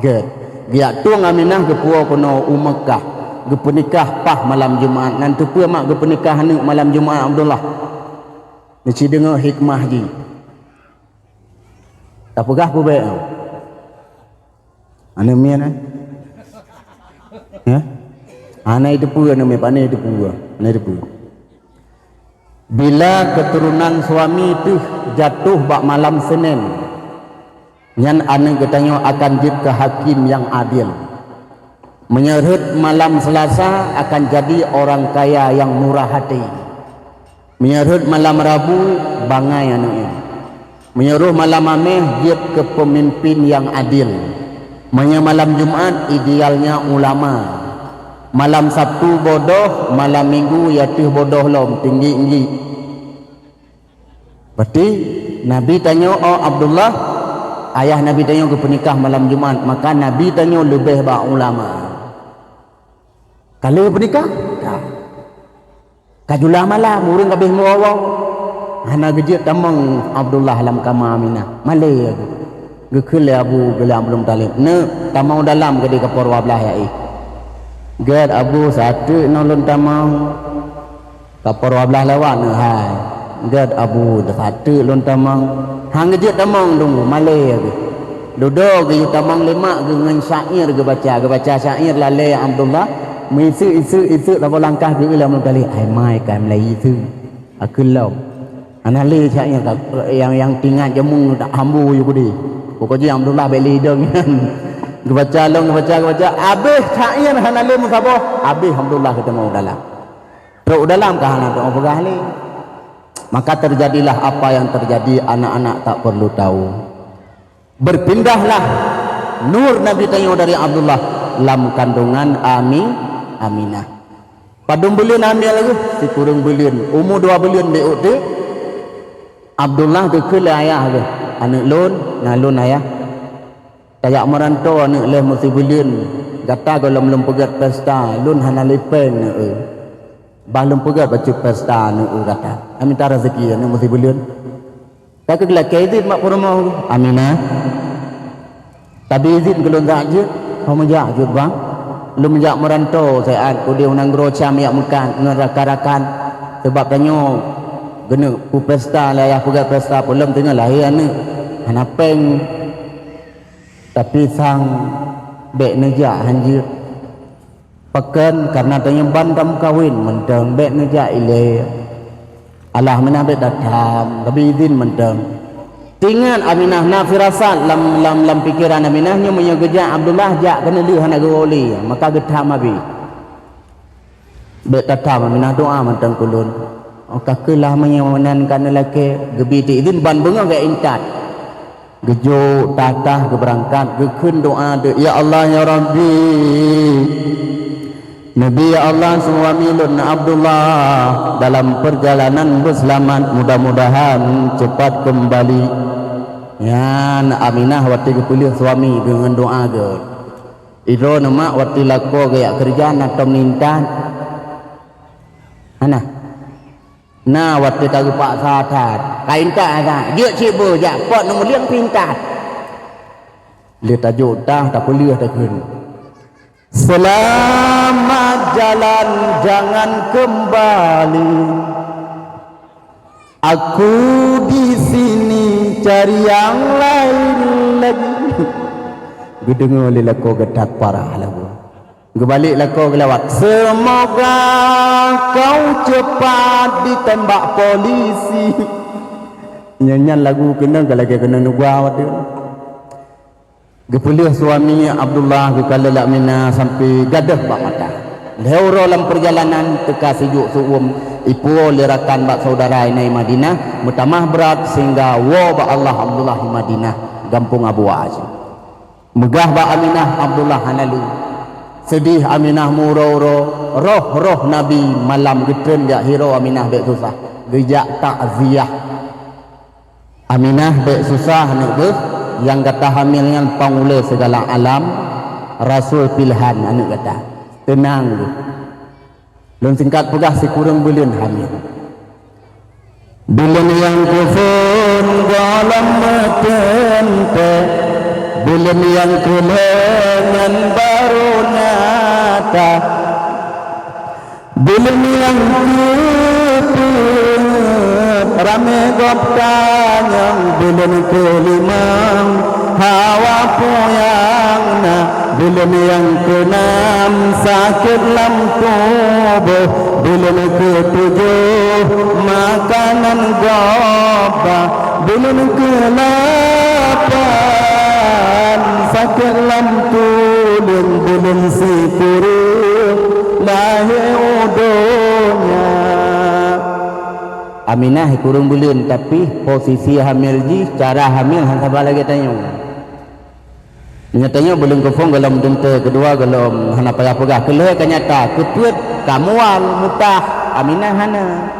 Gèt. Geujak tueng Aminah geupuwoe keunoe u Meukah. Geupeunikah paih malam Jumat. Nan teupeue mak geupeunikah aneuk malam Jumat Abdullah? Neuci deungoe hikmah jih. Tapeugah peue bèk? Hana miet, eh? Ya? Hana jiteupeue aneuk miet, pane jiteupeue? Hana jiteupeue. Bila keuturonan suami teuh jatuh bak malam Senin, nyan aneuk geutanyoe akan jeuet keu hakim nyang adil. Meunyoe rhot malam Seulasa akan jadi orang kaya nyang murah hati. Meunyoe rhot malam Rabu, bangai aneuk nyan. Meunyoe rhot malam Hamèh, jeuet keu peumimpin nyang adil. Meunyoe malam Jumat, idealnya ulama. Malam Sabtu bodoh, malam Minggu ya teuh bodoh lom, tinggi-tinggi. Berarti Nabi tanyoe, "Oh Abdullah, ayah Nabi tanyoe geupeunikah malam Jumat, maka Nabi tanyoe leubeh bak ulama." Ka lheueh peunikah? Ka. Ka jula malam, ureueng ka abéh meuwoe-woe. Hana geujeuet tamong Abdullah lam kama Aminah. Malèe geuh. Geukheun lé Abu, geukheun lé Abdul Muthalib, "Neuk, tamong u dalam keudéh kapoe dua blaih ya éh." "Gèt Abu, sateuk nyoe lôn tamong." "Kapoe dua blaih lewat nyoe hai." "Gèt Abu, sateuk lôn tamong." Han geujeuet tamong dum, malèe geuh. Dudoe geuyue tamong lé mak geuh ngon syair geubaca, geubaca syair lalèe Abdullah, meuiseuk-iseuk-iseuk saboh langkah geuh lam lôn kali, "Ai mai kai meulayeue." Akeuh lom. Hana lé syair ka, nyang, nyang tingat jameun dak hambo yue keudéh. Pokok jih Abdullah bèk lé idong nyan. Geubaca lom, geubaca, geubaca. Abéh syair hana lé meusaboh, abéh Abdullah geutamong u dalam. Trok u dalam ka hana teungoh peugah lé. Maka terjadilah apa yang terjadi, anak-anak tak perlu tahu. Berpindahlah nur Nabi tanyoe dari Abdullah lam kandungan Ami-, Aminah. Padum buleuen hamil geuh, sikureueng buleuen. Umu dua buleuen bèk ôk teuk, Abdullah geukheun lé ayah geuh, "Aneuk lôn, na lôn ayah. Tajak meuranto aneuk lhèe meusibuleuen, gata gohlom lôn peugèt pesta, lôn hana lé pèng aneuk eu. Bah lôn peugèt bacut pesta aneuk eu gata. Ai mita raseuki aneuk meusibuleuen." Ka keuh geulakèe idhin bak peurumoh Aminah. Tabi idhin keu lôn jak jeuet, ho meujak jeuet bang. Lôn meujak meuranto siat keudéh u nanggroe Syam jak meukat ngon rakan-rakan. Sabab tanyoe geuneuk peupesta lé ayah peugèt pesta peulom teungoh lahé aneuk. Hana pèng. Tapi sang bèk neujak han jeuet. Pakon, kareuna tanyoe ban tameukawen mantong, bèk neujak ilèe. Alah, Aminah bèk tatham, tabi idhin mantong. Teuingat Aminah na firasat lam, lam, lam pikeran Aminah nyoe, meunyoe geujak Abdullah jak keuneulheueh hana geuwoe lé, maka geutham abéh. Bèk tatham Aminah, doa mantong keu lôn. Oh, ka keuh lah meunyoe meunan ka neulakèe, geubi teuidhin ban beungoh geuintat. Geujok, tatah, geubeurangkat, geukheun doa deuek, "Ya Allah, ya Rabbi, neubi ya Allah suami lôn Abdullah dalam perjalanan beuseulamat, mudah-mudahan cepat kembali." Nyan Aminah watèe geupeuleueh suami geuh ngon doa geuh. Idroeneuh mak watèe lakoe geujak keureuja na tom intat? Hana. Na watèe ka geupaksa that, ka intat that, jeuet cit beu jak pot neumulieng pih intat. Lé tajok tah tapeuleueh takheun, "Selamat jalan, jangan kembali. Aku di sini cari yang lain lagi." Geudeungoe lé lakoe geutak parah lagoe. Geubalek lakoe geulawat, "Semoga kau cepat ditembak polisi." Nyan, nyan lagu keuneuk ka lagèe keuneuk nugua watèe. Geupeuleueh suami Abdullah geukalon Aminah sampoe gadôh bak mata. Lhèe uroe lam peurjalanan teuka sijuek seu-uem, ipuwoe lé rakan bak syedara inan Madinah, meutamah brat sehingga woe bak Allah Abdullah di Madinah, gampông Abu Asyik. Meugah bak Aminah Abdullah hana lé. Seudeh Aminah meuuroe-uroe, roh-roh Nabi malam geutreun jak hiroe Aminah bèk susah, geujak takziah. Aminah bèk susah aneuk beuh, nyang gata hamil nyan pang ulèe sigala alam, rasul pilahan aneuk gata. Teunang deh. Lôn singkat peugah sikureueng buleuen hamil. Buleuen nyang keuphon gohlom meuteuntèe, buleuen nyang keulhèe nyan barô nyata. Buleuen nyang keupeuet ramè gob tanyong, buleuen keulimong hawa puyang na, buleuen nyang keunam sakét lam tuboh, buleuen keutujoh makanan gob ba, buleuen keulapan sakét lam tuleueng, buleuen sikureueng lahé u donya. Aminah kureueng buleuen, tapi posisi hamil jih, cara hamil hana saban lagèe tanyoe. Meunyoe tanyoe buleuen keuphon gohlom teuntèe, keudua gohlom hana payah peugah, keulhèe ka nyata, keupeuet ka mual, mutah, Aminah hana.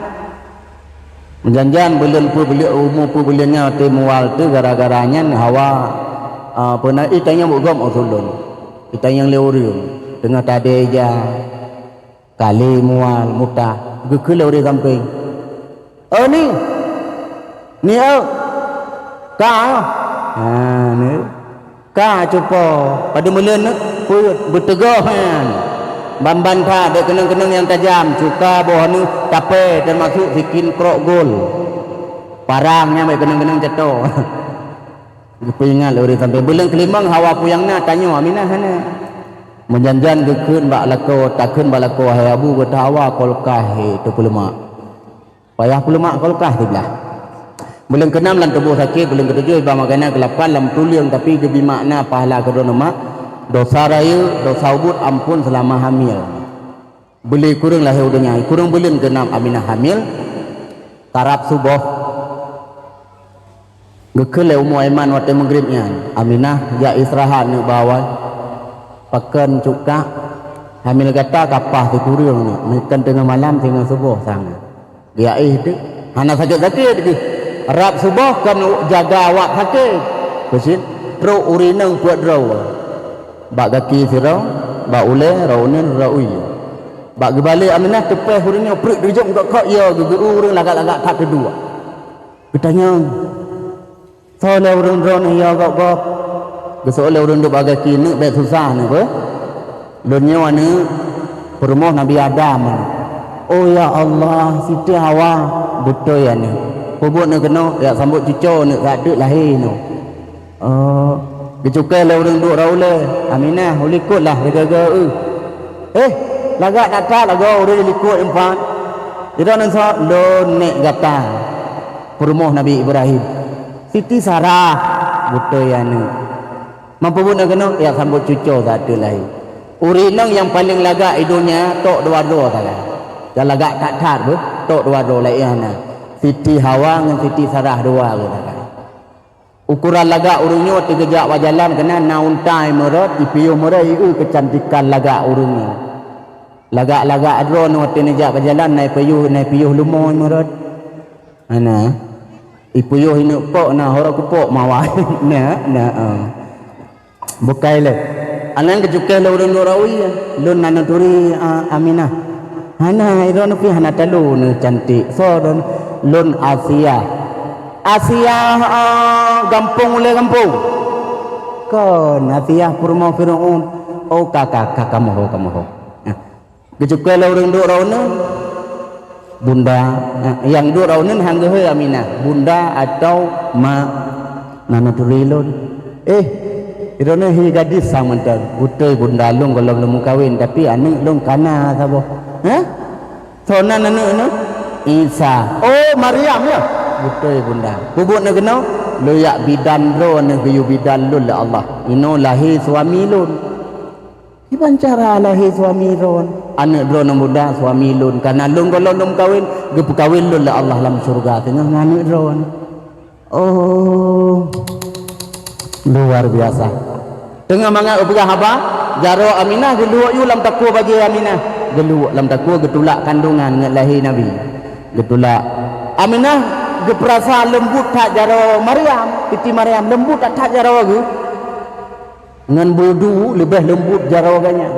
Meujan-jan buleuen peubuleuen, umu peubuleuen nyan watèe mual teuh gara-gara nyan hawa, a, peue nan, "Ih, tanyoe beugob usulon." Ih, tanyoe lé ureueng teungoh tadèe ija. Ka lheueh mual, mutah, geukheun lé ureueng sampéng, "Oh, ni! Ni, oh! Ka, oh!" Ha, ni. Ka cupo, padum buleuen peuet, beuteugoh nyan. Ban-ban that, bèk keunong-keunong nyang tajam, cuka, boh aneuk, tapè, teumasok sikin krok gol. Parang nyan bèk keunong-keunong cato. Geupeuingat lé ureueng sampéng, buleuen keulimong hawa puyang na, tanyoe Aminah hana. Meujan-jan geukheun bak lakoe, takheun bak lakoe, "Hai Abu, gata hawa kolkah, he, teupeuleumak." Payah peuleumak kolkah siblah. Buleuen keunam lam tuboh sakét, buleuen keutujoh iba makanan, keulapan lam tuleueng, tapi geubri makna pahala keudroe neumak, dosa rayeuk, dosa ubit amphon seulama hamil. Beulé kureueng lahé u donya, kureueng buleuen keunam Aminah hamil, karab suboh. Geukheun lé Ummu Aiman watèe meugrib nyan, "Aminah, jak istirahat neuk bak awai. Pakon cut kak, hamil gata ka paih sikureueng neuk, meukon teungoh malam singoh suboh sangat." Geujak éh teuk, hana sakét-sakét geuh. Rab suboh kon jaga awak sakét. Keucit, trok ureueng inong peuet droe. Bak gaki sidroe, bak ulèe, rot uneuen, rot ie. Bak geubalek Aminah teupèh ureueng nyoe, preuk teujok gok-gok, ya geugeu ureueng lagak-lagak that teuduek. Geutanyong, "Soe lé ureueng droeneuh ya gob-gob?" Geuseuôt lé ureueng duek bak gaki, "Neuk bèk susah neuk beuh. Lôn nyoe aneuk peurumoh Nabi Adam aneuk." "Oh ya Allah, Siti Hawa." "Beutôi aneuk." "Peubuet neuk keunoe?" "Jak sambot cuco neuk, saát teuk lahé nyoe." Oh, geucukèe lé ureueng duek rot ulèe, "Aminah, u likot lah, sigoe-goe eu." "Eh, lagak that-that lagoe ureueng likot nyan pat." "Sidroe nan soe?" "Lôn nèk gata, peurumoh Nabi Ibrahim." "Siti Sarah." "Beutôi aneuk." "Man peubuet neuk keunoe?" "Jak sambot cuco saát teuk lahé." Ureueng inong nyang paleng lagak di donya, tok dua droe sagai. Nyang lagak that-that beuh, tok dua droe, laén hana. Siti Hawa ngon Siti Sarah dua geuh sagai. Ukoran lagak ureueng nyoe teugeujak bak jalan keunan na unta meurot, ipiôh meurot, ieu keucantikan lagak ureueng nyoe. Lagak-lagak droeneuh watèe neujak bak jalan na ipiôh, na ipiôh leumo meurot. Hana. Ipiôh ineuk pok na, horok keupok mawai. Na, na, ah. Bukai lé. Aneuk geucukèe lé ureueng duek rot ie, "Lôn na neuturi, a, Aminah." Hana, droeneuh pih hana talu neuh cantik. Soe droeneuh? Lôn Asiah. Asiah, eh, gampông ulée gampông? Kon, Asiah peurumoh Fir'aun. Oh, ka, ka, ka, kamoe ho, kamoe ho. Nah, geucukée lé ureuëng duek droeneuh, bunda. Nah, nyang duek droeneuh han geuhôi Aminah, bunda atawa ma. Na neuturi lôn. Eh, droeneuh hi gadis sang mantong. Beutôi bunda lôn gohlom lôn meukawen, tapi aneuëk lôn kana saboh. Hah? Soe nan aneuëk nyoe? Isa. Oh, Maryam, ya? Beutôi bunda. Peubuet neuh keunoe, lôn jak bidan droeneuh geuyue bidan lôn lé Allah. Inoe lahé suami lôn. Kiban cara lahé suami droen? Aneuëk droeneuh muda suami lôn, kana lôn gohlom lôn meukawen, geupeukawen lôn lé Allah lam syeuruga teungoh ngon aneuëk droen. Oh, luar biasa. Teungoh mangat geupeugah haba, jaroe Aminah geuluwok yue lam takue bajée Aminah. Geuluwok lam takue geutulak kandungan ngon lahé Nabi. Geutulak. Aminah geupeurasa leumbut that jaroe Maryam, Siti Maryam, leumbut that-that jaroe geuh. Ngon beudu leubeh leumbut jaroe geuh nyan.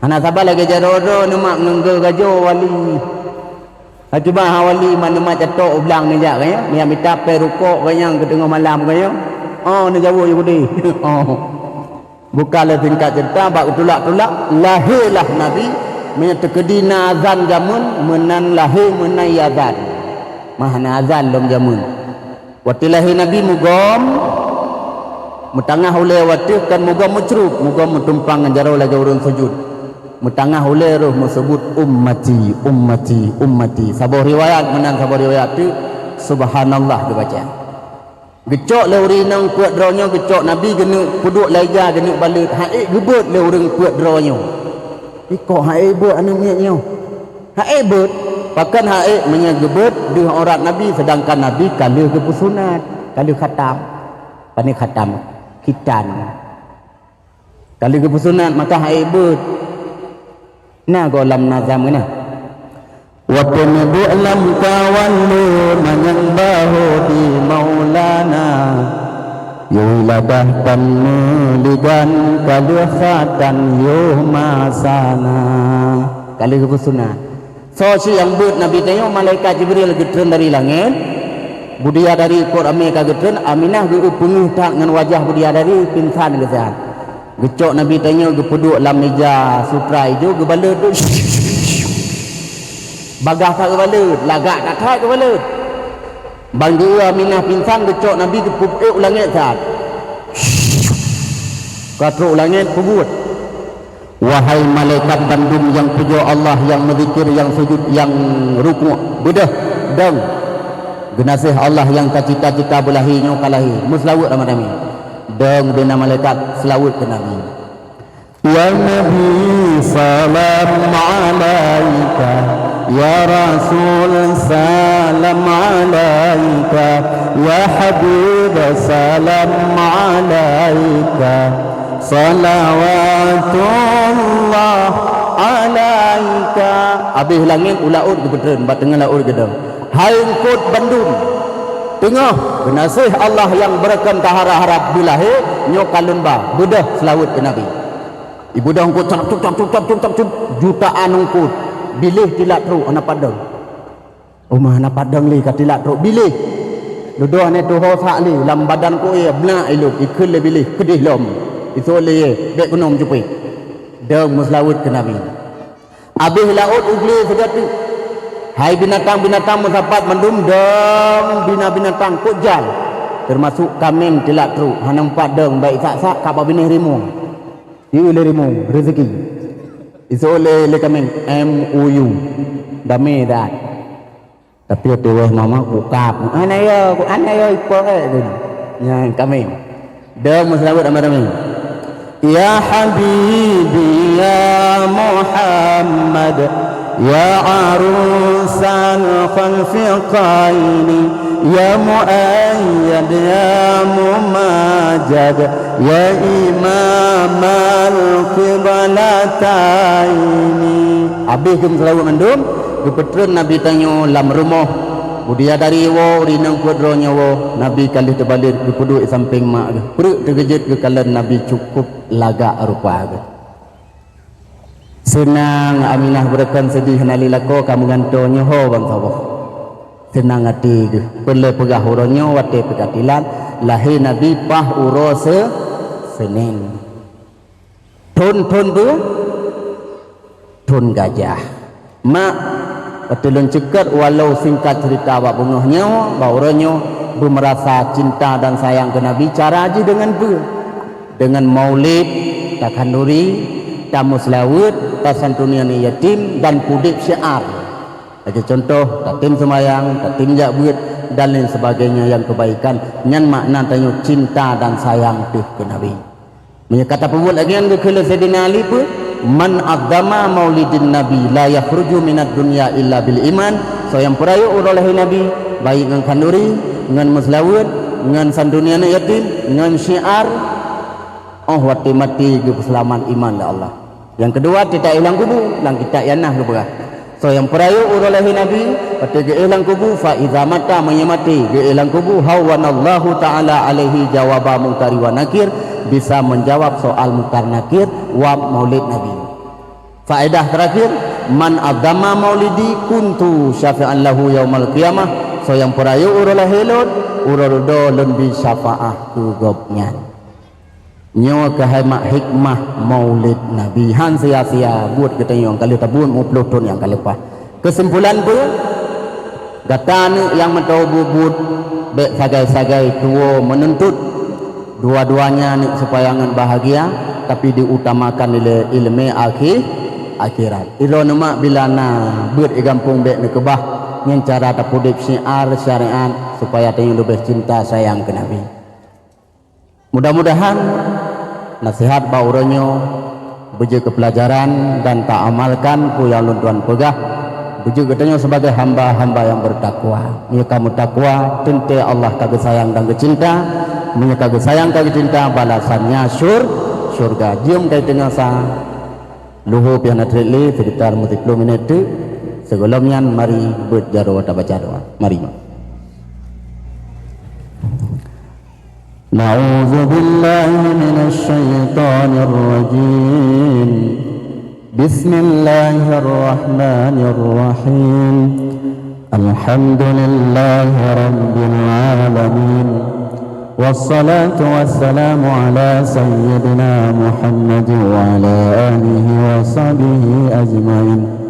Hana saban lagée jaroe droeneuh mak ngon geu gajoe wali. Akiban ha wali man neumat catok u blang neujak gaya, neujak mita péng rukok gaya keu teungoh malam gaya. Oh, neujaweueb Yahudi. Oh. Buka lé singkat ceurita, bak geutulak-tulak, lahé lah Nabi, meunyoe teukeudi na azan jameun, meunan lahé meunan azan. Mah na azan lom jameun. Watée lahé Nabi mugom, meutangah ulée watée kon mugom meucrueb, mugom meutumpang ngon jaroe lagée ureuëng sujut. Meutangah ulée roh meuseubut, "Ummati, ummati, ummati." Saboh riwayat meunan, saboh riwayat teuk, "Subhanallah," geubaca. Geucok lé ureuëng inong peuet droe nyoe, geucok Nabi geuneuk peuduek lam ija, geuneuk baleuet, han ék geubeuet lé ureuëng peuet droe nyoe. Ikok han ék beuet aneuëk miet nyoe. Han ék beuet, pakon han ék meunyoe geubeuet deuh aurat Nabi, seudangkan Nabi ka lheueh geupeusunat, ka lheueh khatam. Pane khatam? Khitan. Ka lheueh geupeusunat, maka han ék beuet. Na goe lam nazam keunoe. Watée neuduek lam kawan lôn manyang bahô di Maulana, yue ladah tan meuligan ka lheueh khatam yoh masa na. Ka lheueh geupeusunat. Soe cit nyang beuet Nabi tanyoe, malaikat Jibril geutreun dari langét. Bidadari ikot ramé ka geutreun, Aminah geu-eu peungeuh that ngon wajah bidadari, pingsan geuh siat. Geucok Nabi tanyoe geupeuduek lam mija sutra ijo, geubaleuet. Bagaih that geubaleuet, lagak that-that geubaleuet. Ban geu-eu Aminah pingsan, geucok Nabi geupeuék u langét siat. Ka trok u langét, peubuet. Wahai malaikat bandum nyang pujoe Allah, nyang meuzikir, nyang sujut, nyang rukuk, beudôh, dong. Geunaséh Allah nyang tacita-cita beulahé nyoe ka lahé, meuseulaweuet ramé-ramé. Dong bina malaikat seulaweuet keu Nabi. Ya Nabi, salam alaika. Ya Rasul, salam alaika. Ya Habib, salam alaika. Salawatullah alaika. Abéh langét u laôt geupeutreun, bak teungoh laôt geudong. Hai eungkôt bandum, teungoh geunaséh Allah nyang beureukan tahara-hara beulahé, nyoe ka lôn ba, beudôh seulaweuet keu Nabi. Ibeudôh eungkôt, cap, cup, cap, cup, cap, cup, cap, cup, jutaan eungkôt, biléh tilat trok hana padong. Uma hana padong lé ka tilat trok biléh. Dudoe hana tuho sak lé lam badan ku, ie beunak ilôt, ikheun lé biléh, keudeh lom. Isôk lé ie, bék keunoe meucupi. Dong meuseulaweuet keu Nabi. Abéh laôt u glé sigoe teuk. Hai binatang-binatang meusapat mandum, dong bina-binatang kot jai, teumasok kaméng tilat trok, hana meupat dong, bèk isak-sak ka bak binéh rimueng. Ié lé rimueng, rezeki. Isôk lé, lé kaméng, M O U. Damé that. Tapi watèe wéh mama bukab. Ana ya, ana ya ipo eh tu. Nyan kami. Dong meuseulaweuet ramé-ramé. Ya habibi ya Muhammad, ya arusal khalfiqaini, ya muayyad ya mumajjad, ya imamal qiblataini. Abéh geumeuseulaweuet mandum, geupeutreun Nabi tanyoe lam rumoh. Bidadari woe, ureueng inong peuet droe nyoe woe, Nabi ka lheueh teubaleuet geupeuduek sampéng mak geuh. Pruet teukeujot geukalon Nabi cukup lagak rupa geuh. Seunang Aminah beureukan seudeh hana lé lakoe ka meugantoe nyoe ho bansaboh. Seunang até geuh. Peuleueh peugah uroe nyoe watée peukatilan lahé Nabi paih uroe se-, Seuneng. Thon-thon peue? Thon gajah. Mak, watée lôn ceukat walau singkat ceurita bak beungoh nyoe, bak uroe nyoe, beumeurasa cinta dan sayang keu Nabi, cara jih deungon peue? Deungon maulid, takhanduri, tamuseulaweuet, tasantuni aneuëk yatim, dan pudeb syiar. Lagée contoh, tatem seumayang, tatem jak beuet, dan lain sebagainya nyang keubaikan. Nyan makna tanyoe cinta dan sayang teuh keu Nabi. Meunyoe ka tapeubuet lagée nyan geukheun lé Saidina Ali peue, "Man azzama maulidin Nabi la yakhruju minad dunya illa bil iman." Soe nyang peurayeuk uroe lahé Nabi, baik ngon khanduri, ngon meuseulaweuet, ngon santuni aneuëk yatim, ngon syiar, óh watée maté geupeuseulamat iman lé Allah. Nyang keudua, teuka éh lam kubu, lam kitab Ianah geupeugah. Soe nyang peurayeuk uroe lahé Nabi, watée geuéh lam kubu, fa iza mata, meunyoe maté, geuéh lam kubu, hawwanallahu ta'ala alaihi jawaba Munkari wa Nakir, bisa menjawab soal Munkar Nakir wa maulid Nabi. Faedah terakhir, man azzama maulidi kuntu syafi'an lahu yaumal qiyamah. Soe nyang peurayeuk uroe lahé lôn, uroe dudoe lôn bi syafaah keu gobnyan. Nyoe keuhai mak hikmah maulid Nabi. Han sia-sia buet geutanyoe nyang ka lheueh tabuet muplôh thon nyang ka leupah. Keusimpulan peue? Gata aneuëk nyang meutoe buet-buet, bék sagai-sagai tuwoe meununtut dua-duanya aneuëk supaya ngon bahagia, tapi diutamakan ilée ileumé akhi-, akhirat. Droeneuh mak bila na beuet i gampông bék neukeubah, ngon cara tapudeb syiar syariat supaya tanyoe leubeh cinta sayang keu Nabi. Mudah-mudahan naseuhat bak uroe nyoe beujeuet keu peulajaran dan taamalkan peue nyang lôn tuan peugah, beujeuet geutanyoe sibagoe hamba-hamba nyang beutakwa. Meunyoe ka meutakwa, teuntée Allah ka geusayang dan geucinta. Meunyoe ka geusayang ka geucinta, balasannya syur-, syurga. Jeuem kai teungoh sa, luho pih hana treb lé, sekitar meusiploh minét teuk. Sigohlom nyan, mari beuet jaroe tabaca doa. Mari. نعوذ بالله من الشيطان الرجيم. بسم الله الرحمن الرحيم. الحمد لله رب العالمين. والصلاة والسلام على سيدنا محمد وعلى آله وصحبه أجمعين.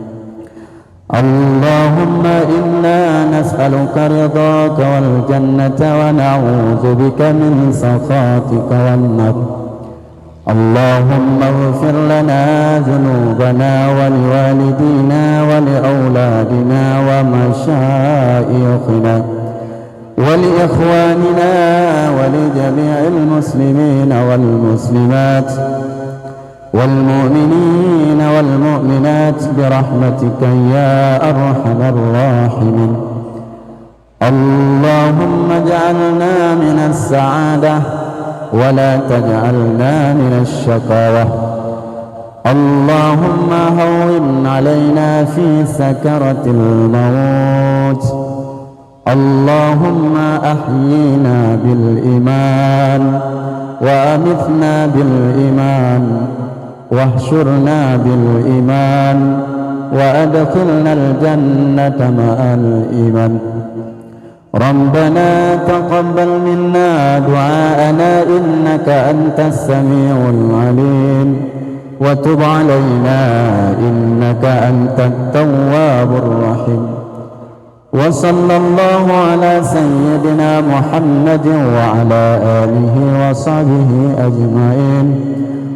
اللهم إنا نسألك رضاك والجنة ونعوذ بك من سخطك والنار. اللهم اغفر لنا ذنوبنا ولوالدينا ولأولادنا ومشايخنا ولإخواننا ولجميع المسلمين والمسلمات والمؤمنين والمؤمنات برحمتك يا أرحم الراحمين. اللهم اجعلنا من السعادة ولا تجعلنا من الشقاوة. اللهم هون علينا في سكرة الموت. اللهم أحينا بالإيمان وأمتنا بالإيمان واحشرنا بالإيمان وأدخلنا الجنة مع الإيمان. ربنا تقبل منا دعاءنا إنك أنت السميع العليم وتب علينا إنك أنت التواب الرحيم. وصلى الله على سيدنا محمد وعلى آله وصحبه أجمعين.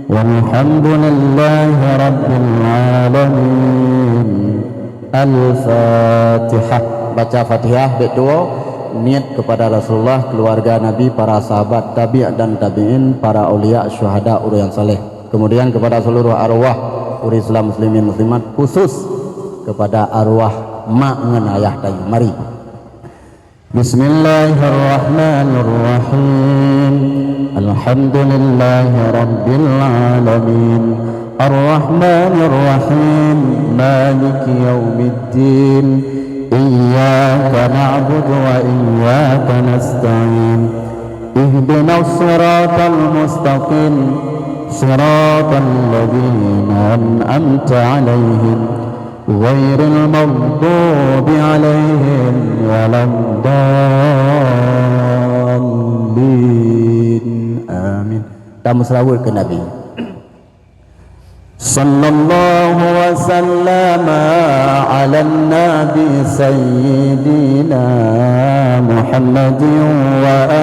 والحمد لله رب العالمين. Al-Fatihah. Baca Fatihah bék tuwoe, niet kepada Rasulullah, keluarga Nabi, para sahabat, tabi' dan tabi'in, para aulia, syuhada, ureuëng nyang saleh. Kemudian kepada seluruh arwah ureuëng Islam muslimin muslimat, khusus kepada arwah mak ngon ayah tanyoe. Mari. Bismillahirrahmanirrahim. Alhamdulillahirabbil alamin. Arrahmanirrahim. Maliki yaumiddin. Iyyaka na'budu wa iyyaka nasta'in. Ihdinas siratal mustaqim. صراط الذين أنعمت عليهم غير المغضوب عليهم ولا الضالين. آمين. Tameuseulaweuet keu Nabi. صلى الله وسلم على النبي سيدنا محمد وآله